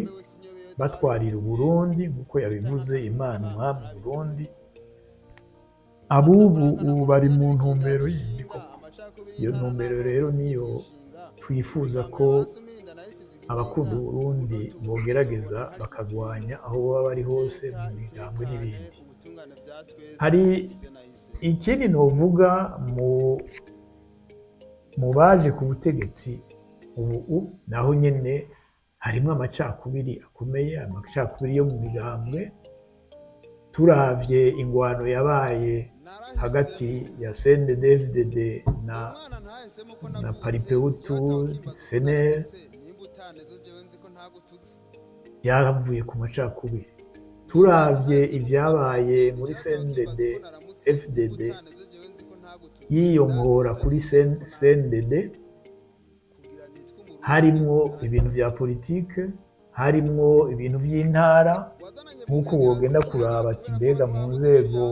batwarira Uburundi nk'uko yabivuze Imana umwami Burundi. Abubu ubu bari mu ntumbero yindi koko. Iyo ntumbero rero niyo twifuza ko abakunda Uburundi bogerageza bakagwanya aho baba bari hose mu migambwe n'ibindi. Hari ikindi novuga mu baje ku butegetsi ubu, naho nyene harimo amacakubiri akomeye, amacakubiri yo mu migambwe. Turavye ingwano yabaye hagati ya CNDD-FDD na Palipehutu CNL, byaravuye ku macakubiri. Turavye ibyabaye muri CNDD FDD yiyongora kuri CNDD, harimwo ibintu bya politike, harimwo ibintu by'intara, nk'uko wogenda kuraba ati mbega mu nzego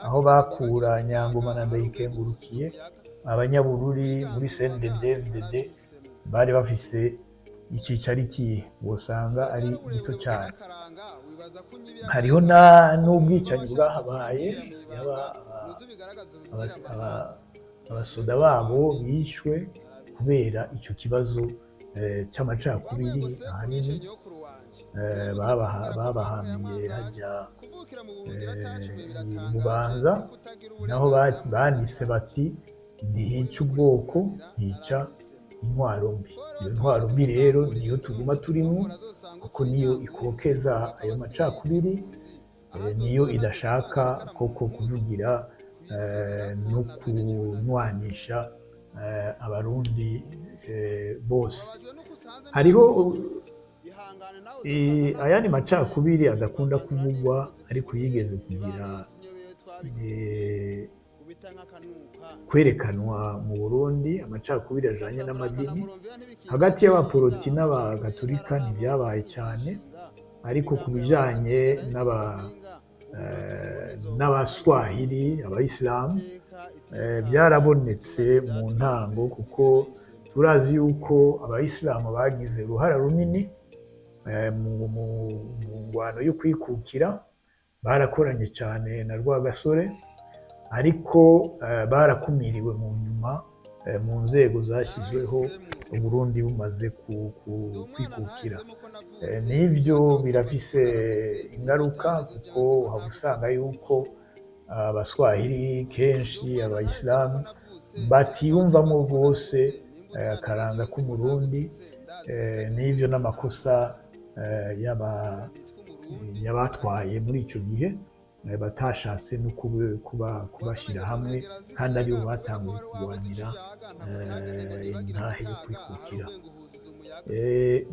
aho bakura Nyangoma na Ndayikengurukiye, Abanyabururi muri CNDD FDD bari bafise icicaro ikihe? Wosanga ari gito cyane. Hariho n'ubwicanyi bwahabaye, yaba abasoda babo bishwe kubera icyo kibazo cy'amacakubiri. Ahanini babahamiye hajya Bubanza, naho banditse bati: "Ntihica ubwoko, ntica intwaro mbi." Iyo ntwaro mbi rero niyo tuguma turimo, kuko niyo ikokeza ayo macakubiri, niyo idashaka koko kuvugira. no kunwanisha Abarundi bose. Hariho ayandi macakubiri adakunda kuvugwa, ariko yigeze kugira kwerekanwa mu Burundi, amacakubiri ajanye n'amadini hagati y'abaporoti n'abagatolika. Ntibyabaye cyane, ariko ku bijanye n'Abaswahili, Abayisilamu, byarabonetse mu ntango, kuko turazi yuko Abayisilamu bagize uruhara runini mu ngwano yo kwikukira. Barakoranye cyane na Rwagasore, ariko barakumiriwe mu nyuma mu nzego zashyizweho Uburundi bumaze kwikukira. N'ibyo birafise ingaruka, kuko uhaba usanga yuko Abaswahili kenshi, Abayisilamu, batiyumvamo bose akaranga k'Umurundi. N'ibyo n'amakosa y'abatwaye muri icyo gihe, batashatse no kubashyira hamwe, kandi aribo batanguye kurwanira intahe yo kwikukira.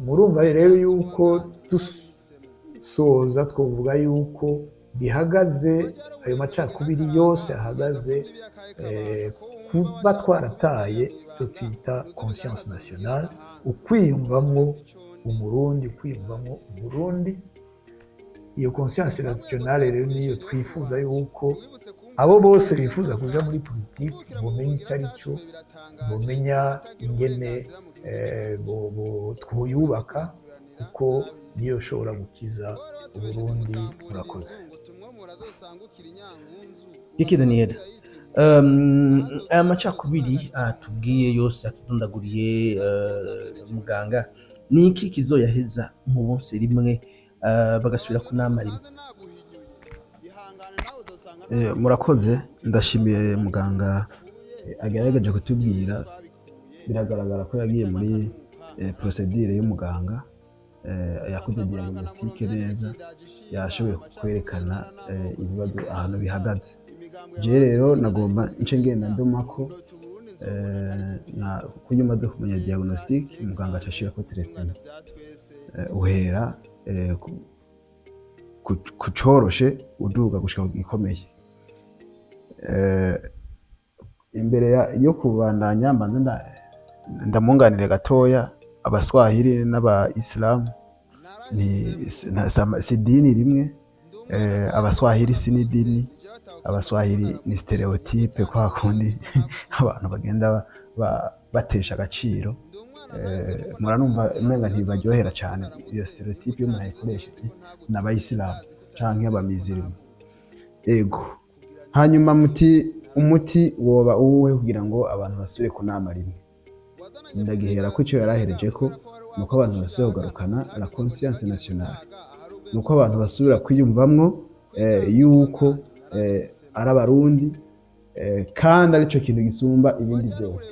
Murumva rero yuko dusoza twavuga yuko bihagaze, ayo macakubiri yose ahagaze kuba twarataye icyo twita conscience nationale, ukwiyumvamwo Umurundi, ukwiyumvamwo Uburundi. Iyo conscience nationale rero niyo twifuza yuko abo bose bifuza kuja muri politiki bomenya icyo ari cyo, bomenya ingene twoyubaka, kuko niyo ishobora gukiza Uburundi. Murakoze. Iki Daniel, aya macakubiri atubwiye yose, atudondaguriye muganga, ni iki kizoyaheza mu bose rimwe, bagasubira ku nama rimwe? Murakoze, ndashimiye muganga agerageje kutubwira. Biragaragara ko yagiye muri procédure y'umuganga, yakoze diagnostic neza, yashoboye kwerekana ibibazo ahantu bihagaze. Je rero nagomba nce ngenda ndumako na kuko iyo umaze kumenya diagnostic, muganga aca ashirako traitement. Uhera ku coroshe uduga gushika ku gikomeye. Imbere yo kubandanya, mbanze ndamwunganire gatoya. Abaswahili n'Abayisilamu ni si idini rimwe. Abaswahili si n'idini, Abaswahili ni stéréotype, kwa kundi abantu bagenda batesha agaciro. Muranumva umenga ntibaryohera cyane iyo stéréotype iyo umuntu ayikoresheje, ni Abayisilamu canke Abamizirima. Ego, hanyuma muti umuti woba uwuhe kugira ngo abantu basubire ku nama rimwe? Ndagihera ko icyo yarahereje ko nuko abantu basubira kugarukana la conscience nationale, nuko abantu basubira kwiyumvamwo yuko ari Abarundi, kandi arico kintu gisumba ibindi byose.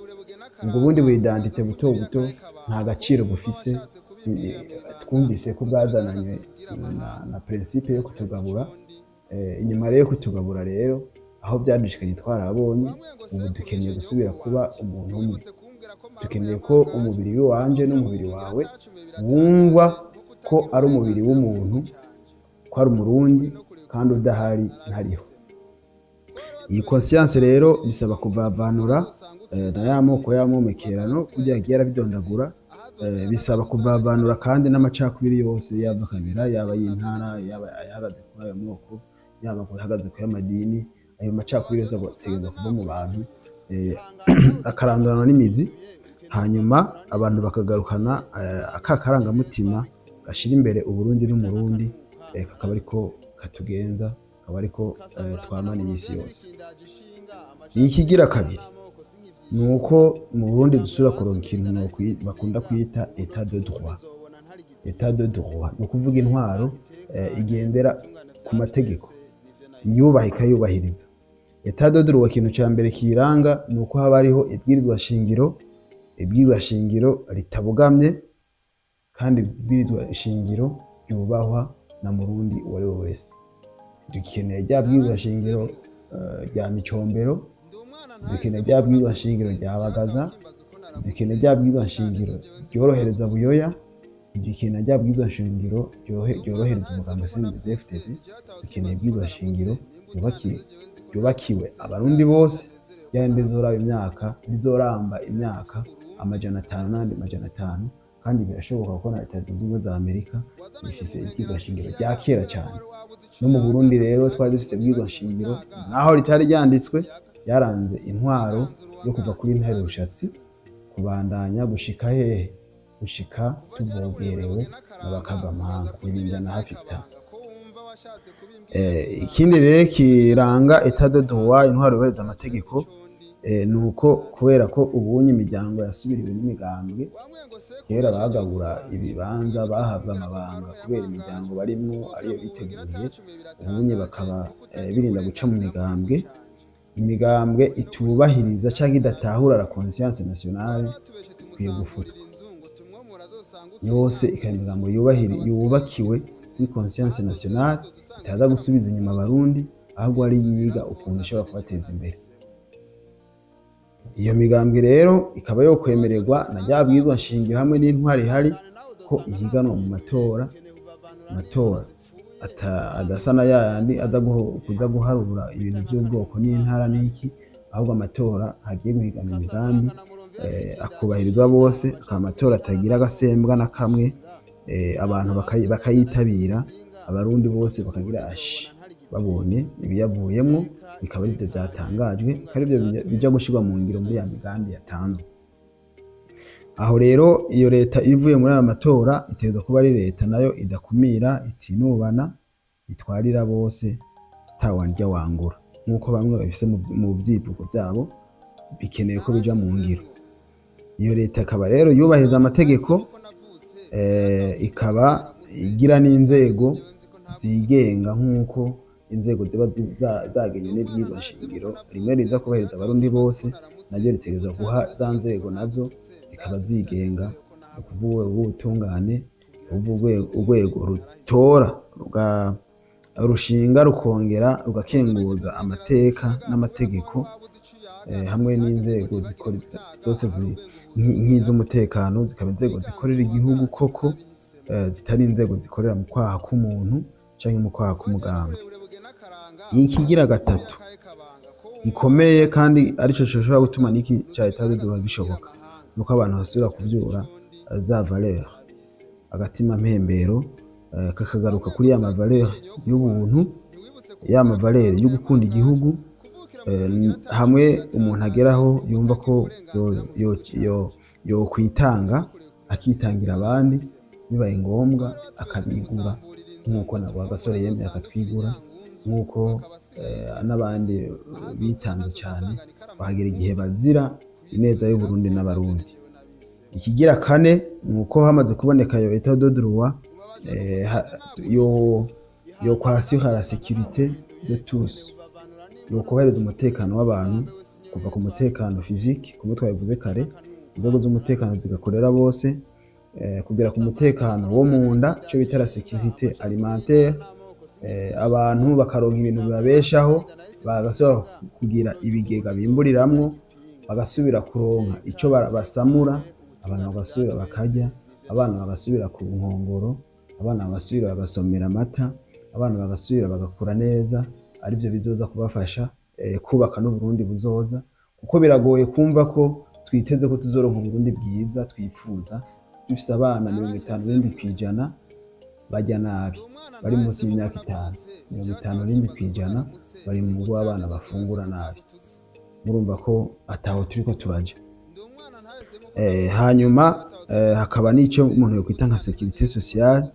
Ubwo bundi bu identité buto buto nta gaciro bufise. Twumvise ko bwazananywe na principe yo kutugabura. Inyuma rero yo kutugabura rero, aho byadushikanye twarabonye. Ubu dukeneye gusubira kuba umuntu umwe. Dukeneye ko umubiri w'iwanje n'umubiri wawe wumva ko ari umubiri w'umuntu, ko ari Umurundi, kandi udahari ntariho. Iyi conscience rero bisaba kuvavanura na ya moko y'amomekerano kugira yagiye arabidondagura. Bisaba kuvavanura kandi n'amacakubiri yose yava kabira, yaba y'intara, yaba ayahagaze kuri ayo moko, yaba ayahagaze kuri amadini. Ayo macakubiri yose ategerezwa kuva mu bantu, akarandurana n'imizi, hanyuma abantu bakagarukana aka karangamutima gashira imbere Uburundi n'Umurundi, kakaba ariko katugenza, akaba ariko twamana iminsi yose. Ikigira kabiri ni uko mu Burundi dusubira kuronka ikintu bakunda kwita état de droit. État de droit ni ukuvuga intwaro igendera ku mategeko, yubaha ikayubahiriza. État de droit, ikintu ca mbere kiyiranga ni uko haba hariho ibwirizwa shingiro, ibwirizwa shingiro ritabogamye, kandi ibwirizwa shingiro ryubahwa na Murundi uwo ari we wese. Dukeneye rya bwirizwa shingiro. rya Micombero, dukeneye rya bwirizwa nshingiro rya Bagaza, dukeneye rya bwirizwa nshingiro ryorohereza Buyoya, dukeneye rya bwirizwa nshingiro ryorohereza umugambi CNDD-FDD. Dukeneye ibwirizwa nshingiro ryubakiwe Abarundi bose, ryandi rizoraba imyaka, rizoramba imyaka 500 n'andi 500. Kandi birashoboka kuko na Leta Zunze Ubumwe za Amerika bifise ibwirizwa nshingiro rya kera cyane. No mu Burundi rero twari dufise ibwirizwa nshingiro, naho ritari ryanditswe, ryaranze intwaro yo kuva kuri Ntare Rushatsi kubandanya gushika hehe? Gushika tuvogerewe na bakavamahanga ibinjana hafi 5. Ikindi rero kiranga état de droit, intwaro yubahiriza amategeko, ni uko kubera ko ubunye imiryango yasubiriwe n'imigambwe. Kera bagabura ibibanza, bahabwa amabanga kubera imiryango barimwo ariyo biteguriye. Ubunye bakaba birinda guca mu migambwe. Imigambwe itubahiriza cyangwa idatahura la conscience nationale ikwiye gufutwa yose, ikaba imigambo yubakiwe kuri conscience nationale, itaza gusubiza inyuma Abarundi, ahubwo ari yiga ukuntu ishobora kubateza imbere. Iyo migambwe rero ikaba yokwemererwa na rya bwirizwa nshingiro hamwe n'intwari ihari ko ihiganwa mu matora, amatora adasa na yayandi aza kuza guharura ibintu by'ubwoko n'intara n'iki, ahubwo amatora hagiye guhigana imigambi, akubahirizwa bose, akaba amatora atagira agasembwa na kamwe, abantu bakayitabira, Abarundi bose bakagira ashi babonye ibiyavuyemwo, bikaba aribyo byatangajwe, bikaba aribyo bija gushyirwa mu ngiro muri ya migambi yatanzwe. Aho rero iyo leta ivuye muri aya matora itegerezwa kuba ari leta nayo idakumira, itinubana, itwarira bose atawanrya wangura, nk'uko bamwe babifise mu vyivugo byabo. Bikeneye ko bija mu ngiro. Iyo leta ikaba rero yubahiriza amategeko, ikaba igira n'inzego zigenga, nk'uko inzego ziba zagenywe n'ibwirizwa nshingiro rimwe riza kubahiriza Abarundi bose, naryo ritegerezwa guha za nzego nazo zikaba zigenga, ni ukuvuga urwego rw'ubutungane, urwego rutora, rushinga, rukongera rugakenguza amateka n'amategeko, hamwe n'inzego zikora zose nk'iz'umutekano, zikaba inzego zikorera igihugu koko, zitari inzego zikorera mu kwaha k'umuntu canke mu kwaha k'umugambwe. Ikigira gatatu gikomeye kandi arico gishobora gutuma n'iki ca état de droit gishoboka, nuko abantu basubira kuvyura za valeur, agatima mpembero kakagaruka kuri ya ma valeur y'ubuntu, ya ma valeur yo gukunda igihugu, hamwe umuntu ageraho yumva ko yo kwitanga, akitangira abandi, bibaye ngombwa akabigura, nk'uko na Rwagasore yemeye akatwigura, nk'uko n'abandi bitanze cyane bahagera igihe bazira ineza y'Uburundi n'Abarundi. Ikigira kane ni uko hamaze kuboneka iyo état de droit, yo kwasura la sécurité de tous, yo kubahiriza umutekano w'abantu, kuva ku mutekano physique, kumwe twabivuze kare, inzego z'umutekano zigakorera bose, kugera ku mutekano wo mu nda, icyo bita la sécurité alimentaire, abantu bakaronka ibintu bibabeshaho, bagasubira kugira ibigega bimburiramwo, bagasubira kuronka ico basamura, abantu bagasubira bakarya, abana bagasubira ku nkongoro, abana bagasubira bagasomera amata, abana bagasubira bagakura neza, arivyo bizoza kubafasha kubaka n'Uburundi buzoza. Kuko biragoye kumva ko twiteze ko tuzoronka Uburundi bwiza twifuza dufise abana 57% barya nabi, bari munsi y'imyaka 5, 57% bari mu rugo, abana bafungura nabi. Murumva ko ataho turiko turaja. Hanyuma hakaba n'ico umuntu yokwita nka sécurité sociale,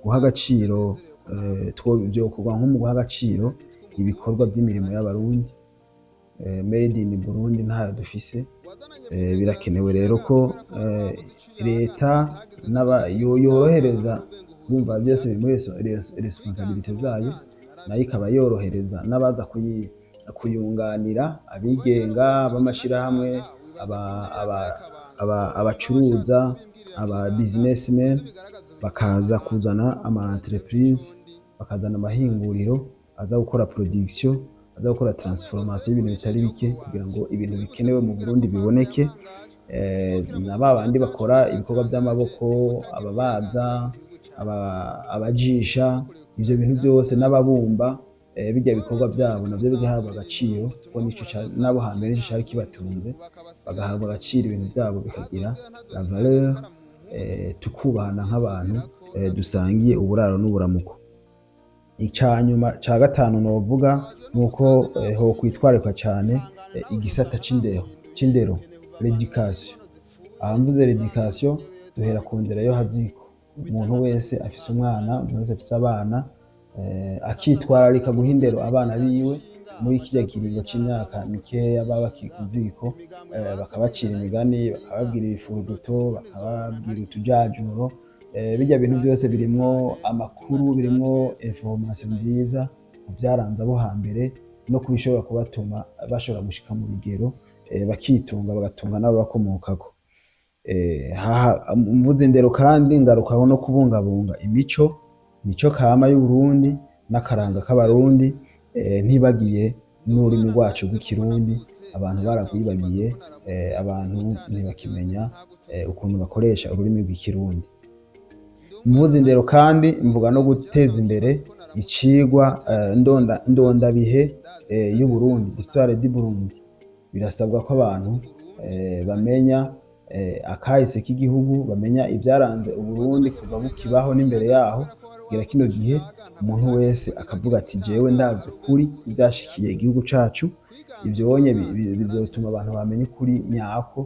guha agaciro, vyokorwa nko mu guha agaciro ibikorwa by'imirimo y'Abarundi. Made in Burundi ntayo dufise. Birakenewe rero ko leta yorohereza, urumva byose biri muri responsabilité zayo, nayo ikaba yorohereza n'abaza kuyunganira, abigenga b'amashirahamwe, abacuruza, aba businessmen, bakaza kuzana ama entreprise, bakazana amahinguriro aza gukora production. Baza gukora transformation y'ibintu bitari bike kugira ngo ibintu bikenewe mu Burundi biboneke. Na ba bandi bakora ibikorwa by'amaboko, ababaza, abajisha, ivyo bintu byose, n'ababumba, bijya bikorwa byabo navyo bigahabwa agaciro, kuko nico nabo hambere nico cari kibatunze. Bagahabwa agaciro, ibintu byabo bikagira la valeur, tukubahana nk'abantu dusangiye uburaro n'uburamuko. Icya nyuma cya gatanu novuga ni uko ho kwitwararikwa cyane igisata c'indero, l'éducation. Aha mvuze l'éducation, duhera ku ndero yo haziko. Umuntu wese afise umwana, umuntu wese afise abana, akitwararika guha indero abana biwe muri kirya kiringo c'imyaka mikeya baba bakiri ku ziko, bakabacira imigani, bakababwira ibifuruguto, bakababwira utujajuro. Bijya bintu byose birimwo amakuru, birimwo information nziza mu byaranze abo hambere no kubishobora kubatuma bashobora gushika mu bigero, bakitunga, bagatunga n'ababakomokako. Mvuze indero kandi ngarukaho no kubungabunga imico kama y'Uburundi n'akaranga k'Abarundi, ntibagiye n'ururimi rwacu rw'Ikirundi. Abantu baragwibagiye, abantu ntibakimenya ukuntu bakoresha ururimi rw'Ikirundi. Mvuze indero kandi mvuga no guteza imbere icigwa ndondabihe y'Uburundi, histoire du Burundi. Birasabwa ko abantu bamenya akahise k'igihugu, bamenya ibyaranze Uburundi kuva bukibaho n'imbere yaho kugera kino gihe. Umuntu wese akavuga ati: "Jewe ndazi ukuri ibyashikiye igihugu cacu." Ibyo wonye bizotuma abantu bamenya ukuri nyako,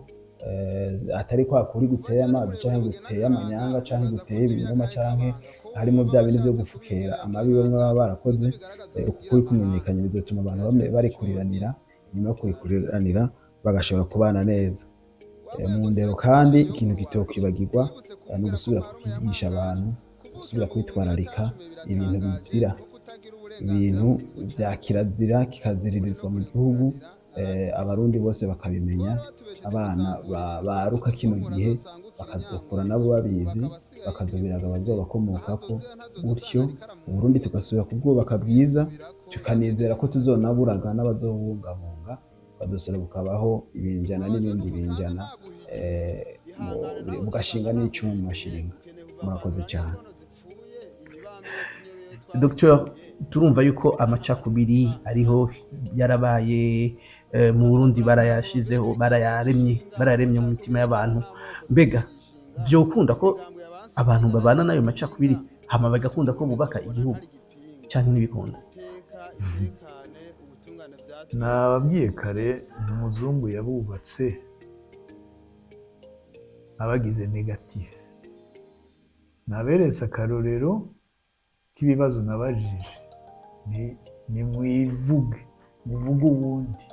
atari kwa kuri guteye amazi canke guteye amanyanga canke guteye ibinyoma canke harimo bya bindi byo gufukera amabi bamwe baba barakoze. Uku kuri kumenyekanye bizotuma abantu barikuriranira, inyuma yo kurikuriranira bagashobora kubana neza. Mu ndero kandi ikintu kitokwibagirwa ni ugusubira kwigisha abantu gusubira kwitwararika ibintu bizira, ibintu vya kirazira kikaziririzwa mu gihugu, Abarundi bose bakabimenya, abana baruka kino gihe bakazokura nabo babizi, bakazobiraga abazobakomokako. Gutyo Uburundi tugasubira kubwubaka bwiza, tukanizera ko tuzonaburaga n'abazobungabunga, badusura bukabaho ibinjana n'ibindi binjana, bugashinga n'icumu mu mashinga. Murakoze cyane. Dr, turumva yuko amacakubiri ariho yarabaye mu Burundi, barayashizeho, barayaremye mu mitima y'abantu. Mbega vyokunda ko abantu babana n'ayo macakubiri hama bagakunda ko bubaka igihugu, canke ntibikunda? Nababwiye kare, ni umuzungu yabubatse abagize négatif. Naberetse akarorero k'ibibazo nabajije ni mwivuge, muvuge uwundi.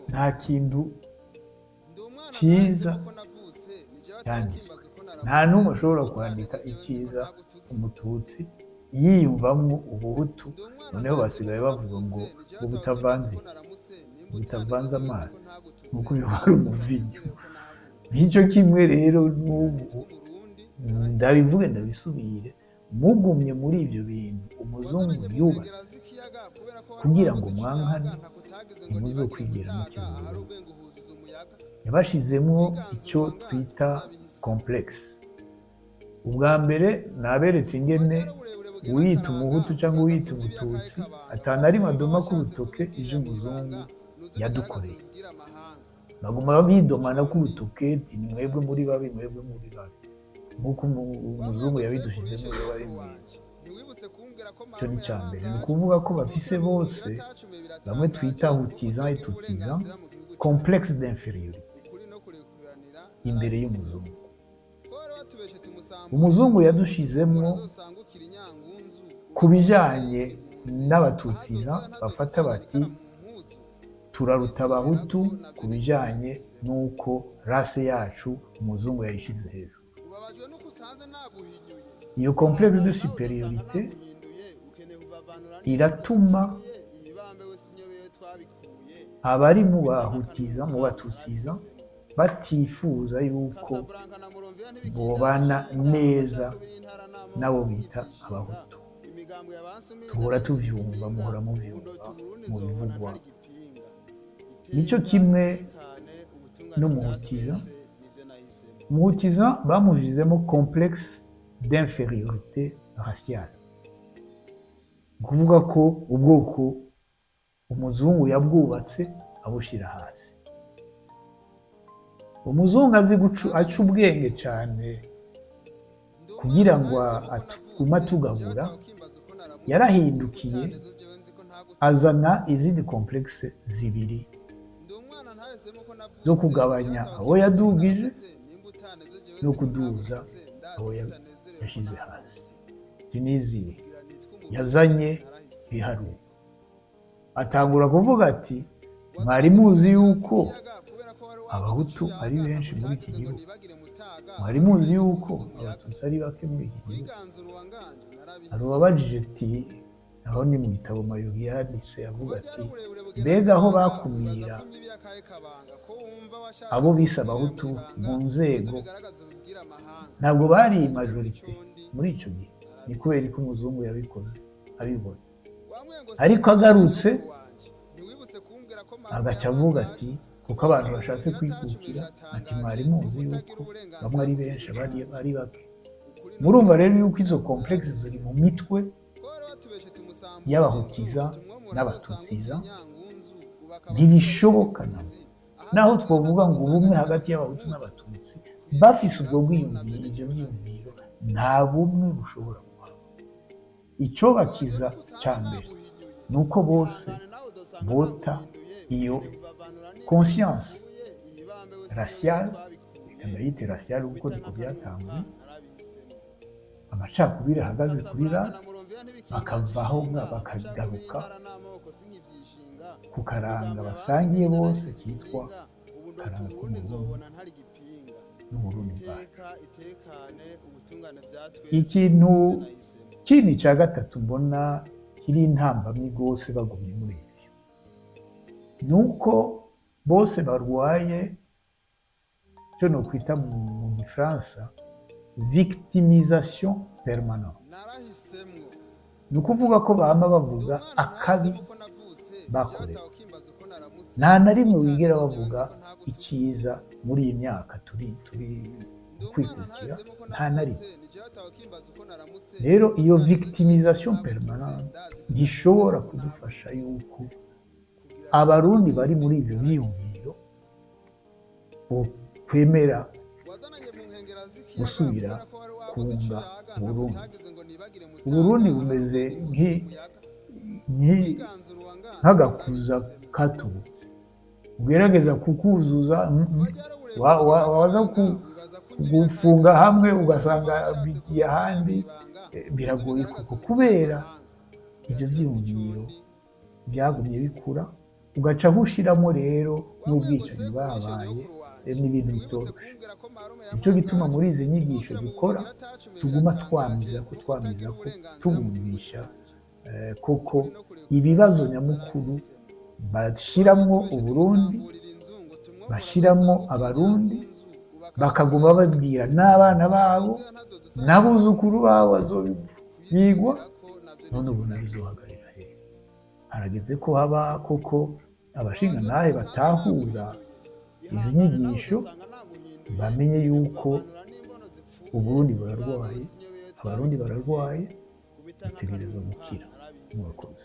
Nta kintu cyiza cyanditswe, nta n'umwe ashobora kwandika icyiza Umututsi yiyumvamo ubuhutu. Noneho basigaye bavuga ngo butavanze amazi, nk'uko biba ari umuvinyu. Nicyo kimwe rero n'ubu ndabivuge, ndabisubire: mugumye muri ibyo bintu umuzungu yubatse kugira ngo mwankane, ntimuzokwigera mukira Uburundi. Yabashizemo icyo twita complexe. Ubwa mbere naberetse ingene uwiyita Umuhutu cyangwa uwiyita Umututsi atana rimwe adoma ku rutoke ivyo umuzungu yadukoreye. Baguma bidomana ku rutoke ati: "Ni mwebwe muri babi, mwebwe muri babi", nk'uko umuzungu yabidushizemo iyo bari mwiza. Icyo ni icya mbere. Ni ukuvuga ko bafise bose, bamwe twita hutizan et tutsizan, complexe d'infériorité imbere y'umuzungu. Umuzungu yadushizemo ku bijanye n'abatutsiza, bafata bati: "Turaruta Abahutu ku bijanye n'uko race yacu umuzungu yayishize hejuru." Iyo complexe de supériorité iratuma abari mu bahutiza, mu batutsiza, batifuza yuko bobana neza n'abo bita Abahutu. Duhora tuvyumva, muhora muvyumva mu bivugwa. Nicyo kimwe n'umuhutiza. Umuhutiza bamushizemo complexe d'infériorité raciale, ni ukuvuga ko ubwoko umuzungu yabwubatse abushira hasi. Umuzungu azi aca ubwenge cyane kugira ngo atugume atugabura. Yarahindukiye azana izindi complexe zibiri zo kugabanya abo yadugije no kuduza abo yashyize hasi. Izi ni izihe? Yazanye ibiharuro, atangura kuvuga ati: "Mwari muzi yuko abahutu ari benshi muri iki gihugu? Mwari muzi yuko abatutsi ari bake muri iki gihugu?" Hari uwabajije ati, aho ni mu gitabo Mayugi yanditse, avuga ati: "Mbega aho bakumira abo bise abahutu mu nzego, ntabwo bari majorité muri icyo gihe? Ni kubera ko umuzungu yabikoze abibona." Ariko agarutse agaca avuga ati kuko abantu bashatse kwikukira, ati: "Mwari muzi yuko bamwe ari benshi, abandi ari bake?" Murumva rero yuko izo complexe ziri mu mitwe y'abahutiza n'abatutsiza. Ntibishoboka nabo, naho twavuga ngo ubumwe hagati y'abahutu n'abatutsi, bafise ubwo bwiyumviro, ibyo byiyumviro, nta bumwe bushobora kuhaba. Icyobakiza cya mbere ni uko bose bota iyo conscience raciale, reka ndayite raciale kuko niko byatanguye, amacakubiri ahagaze kuri race, bakavaho bakagaruka ku karanga basangiye bose, kitwa karanga k'Umurundi n'Uburundi bwacu. Ikintu kindi cya gatatu mbona kiri intambamyi rwose bagumye muri ibyo, ni uko bose barwaye icyo nokwita mu gifaransa victimisation permanente. Ni ukuvuga ko bama bavuga akabi bakorewe, nta na rimwe wigera bavuga icyiza muri iyi myaka turi kwikukira, nta na rimwe. Rero iyo victimisation permanente ntishobora kudufasha yuko abarundi bari muri ibyo byiyumviro kwemera gusubira kunga Uburundi. Uburundi bumeze nk'agakuza katubutse, ugerageza kukuzuza, waza gufunga hamwe ugasanga bigiye ahandi. Biragoye kuko kubera ibyo byiyumviro byagumye bikura, ugaca aho ushiramo rero n'ubwicanyi bwahabaye, n'ibintu bitoroshe. Nicyo gituma muri izi nyigisho dukora tuguma twamiza ko tubumvisha koko ibibazo nyamukuru bashiramwo Uburundi, bashiramwo abarundi, bakaguma babwira n'abana babo n'abuzukuru babo bazobigwa. None ubona bizohagarira hehe? Harageze ko haba koko abashingantahe batahura izi nyigisho, bamenye yuko Uburundi burarwaye, abarundi bararwaye, dutegerezwa gukira. Murakoze.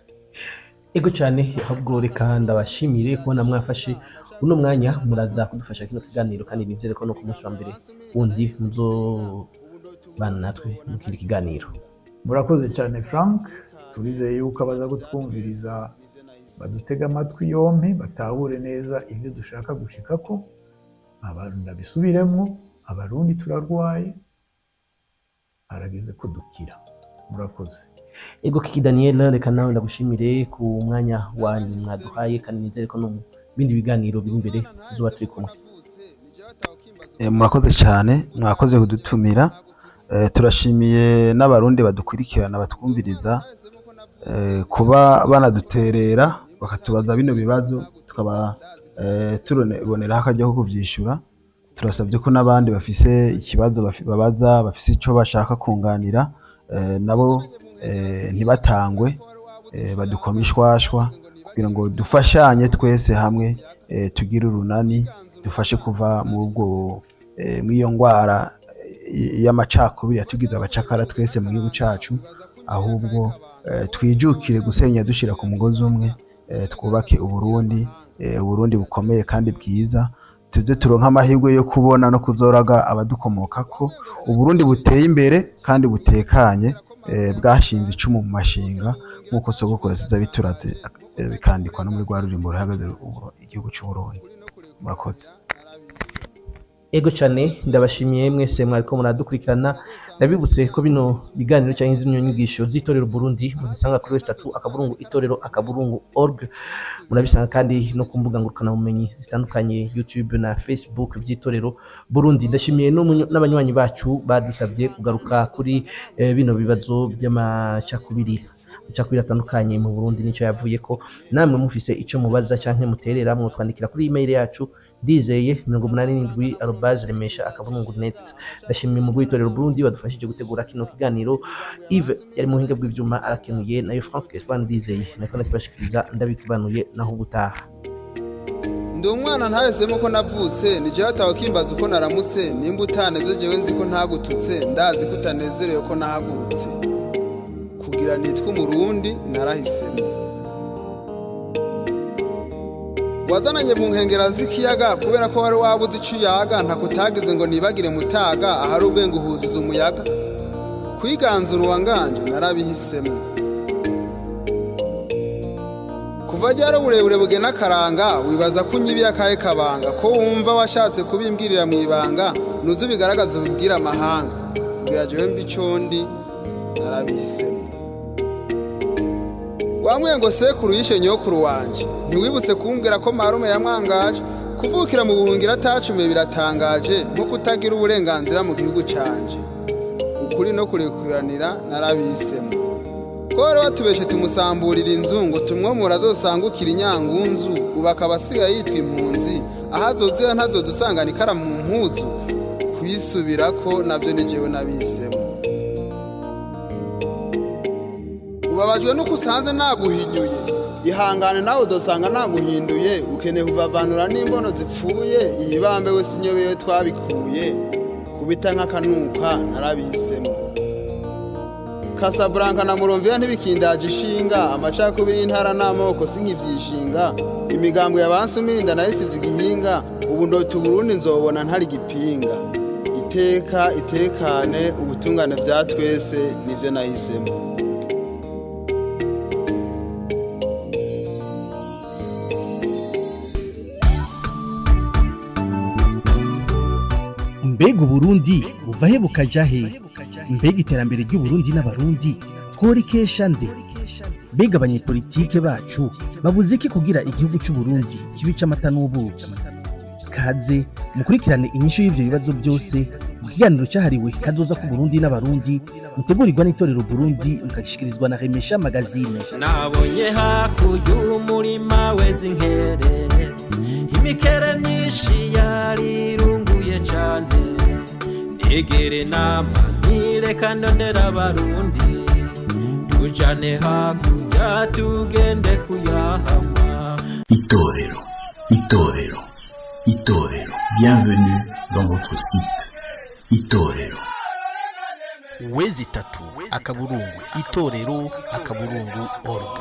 Ego cyane. Ahubwo reka ndabashimire kubona mwafashe uno mwanya muraza kudufasha kino kiganiro, kandi nizere ko no ku munsi wa mbere wundi muzobana natwe mu kindi kiganiro. Murakoze cyane, Frank. Turizeye yuko abaza kutwumviriza badutega amatwi yompi, batahure neza ibyo dushaka gushikako. Abantu, ndabisubiremo, abarundi turarwaye, harageze ko dukira. Murakoze. Ego, Kiki Daniel, reka nawe ndagushimire ku mwanya wanyu mwaduhaye, kandi nizere ko no mu bindi biganiro biri imbere tuzoba turi kumwe. Murakoze cyane, mwakoze kudutumira. Turashimiye n'abarundi badukurikirana, batwumviriza, kuba banaduterera bakatubaza bino bibazo, tukaba turaboneraho akaryo ko kuvyishura. Turasabye ko n'abandi bafise ikibazo babaza, bafise ico bashaka kunganira, nabo. Ntibatangwe badukome ishwashwa kugira ngo dufashanye twese hamwe, tugire urunani, dufashe kuva muri ubwo mw'iyo ngwara y'amacakubiri yatugize abacakara twese mu gihugu cacu, ahubwo twijukire gusenya dushira ku mugozi umwe, twubake Uburundi, Uburundi bukomeye kandi bwiza, tuze turonke amahirwe yo kubona no kuzoraga abadukomokako Uburundi buteye imbere kandi butekanye, bwashinze icumu mu mashinga nk'uko sogokuru asize abituraze, bikandikwa no muri rwa rurimbo ruhagaze igihugu c'Uburundi. Murakoze. Ego cyane, ndabashimiye mwese mwariko muradukurikirana. Ndabibutse ko bino biganiro cyangwa zino nyigisho z'Itorero Burundi muzisanga kuri www.itorero.org. Murabisanga kandi no ku mbuga ngurukanabumenyi zitandukanye, YouTube na Facebook by'Itorero Burundi. Ndashimiye n'abanywanyi bacu badusabye kugaruka kuri bino bibazo by'amacakubiri, amacakubiri atandukanye mu Burundi nicyo yavuye ko. Namwe mufise ico mubaza canke muterera, mwotwandikira kuri email yacu ndizeye87@remesha.net. Ndashimiye umugwi w'Itorero Burundi wadufashije gutegura kino kiganiro. Yves yari mu buhinga bw'ivyuma arakenuye, nayo Frank Espoir Ndizeye nako ndakibashikiriza, ndabikibanuye naho ubutaha. Ndi umwana ntahisemo ko navutse, ni jewe atawe kimbaza uko naramutse. Nimba utaneze, jewe nzi ko ntagututse, ndazi ko utanezerewe ko nahagurutse kugira nitwe Umurundi. Narahisemo wazananye mu nkengera z'ikiyaga kubera ko wari wabuze ico uyaga. Ntakutagize ngo nibagire mutaga ahari ubwenge uhuzuza umuyaga. Kwiganzura uwanganje narabihisemo. Kuva ryari uburebure bugena akaranga, wibaza ko unyibiye akahe kabanga, ko wumva washatse kubimbwirira mu ibanga? Nuze ubigaragaze, ubibwire amahanga kugira jewe mbe ico ndi. Narabihisemo. Wambwiye ngo sekuru yishe nyokuru wanje, ntiwibutse kumbwira ko marume yamwangaje. Kuvukira mu buhungiro atacumiye biratangaje, nko kutagira uburenganzira mu gihugu canje. Ukuri no kurekuranira narabihisemo. Ko wari watubeshe tumusamburira inzu ngo tumwomora azosangukire inyangunzu, ubu akaba asigaye yitwa impunzi, aho azozira ntazodusangana ikara mu mpuzu. Kwisubirako navyo ni jewe nabihisemo. Ubabajwe nuko usanze naguhinyuye, ihangane nawe udosanga naguhinduye. Ukeneye kuvavanura n'imbono zipfuye, iyibambe we sinyobeyo twabikuye. Kubita nk'akanuka narabihisemo. Casablanca na Muramvya ntibikindaje ishinga, amacakubiri y'intara n'amoko sinkivyishinga. Imigambwe yabansuminda nayisize igihinga, ubu ndota Uburundi nzobona ntari gipinga. Iteka itekane, ubutungane bya twese nivyo nahisemo. Mbega Uburundi buva he bukaja he? Mbega iterambere ry'Uburundi n'Abarundi tworikesha nde? Mbega abanyepolitike bacu babuze iki kugira igihugu c'Uburundi kibe ic'amata n'ubuki? Kaze mukurikirane inyishu y'ivyo bibazo byose mu kiganiro cyahariwe kazoza k'Uburundi n'Abarundi, mutegurirwa n'Itorero Burundi, mukagishikirizwa na Remesha Magazine. Nabonye hakurya umurima weze inkere, imikere myinshi yarirunguye cane. Nigere nama ntireka ndondera Abarundi, tujane hakurya tugende kuyahama. Itorero, Itorero, Itorero. Bienvenue dans votre site. Itorero. 33.itorero.org.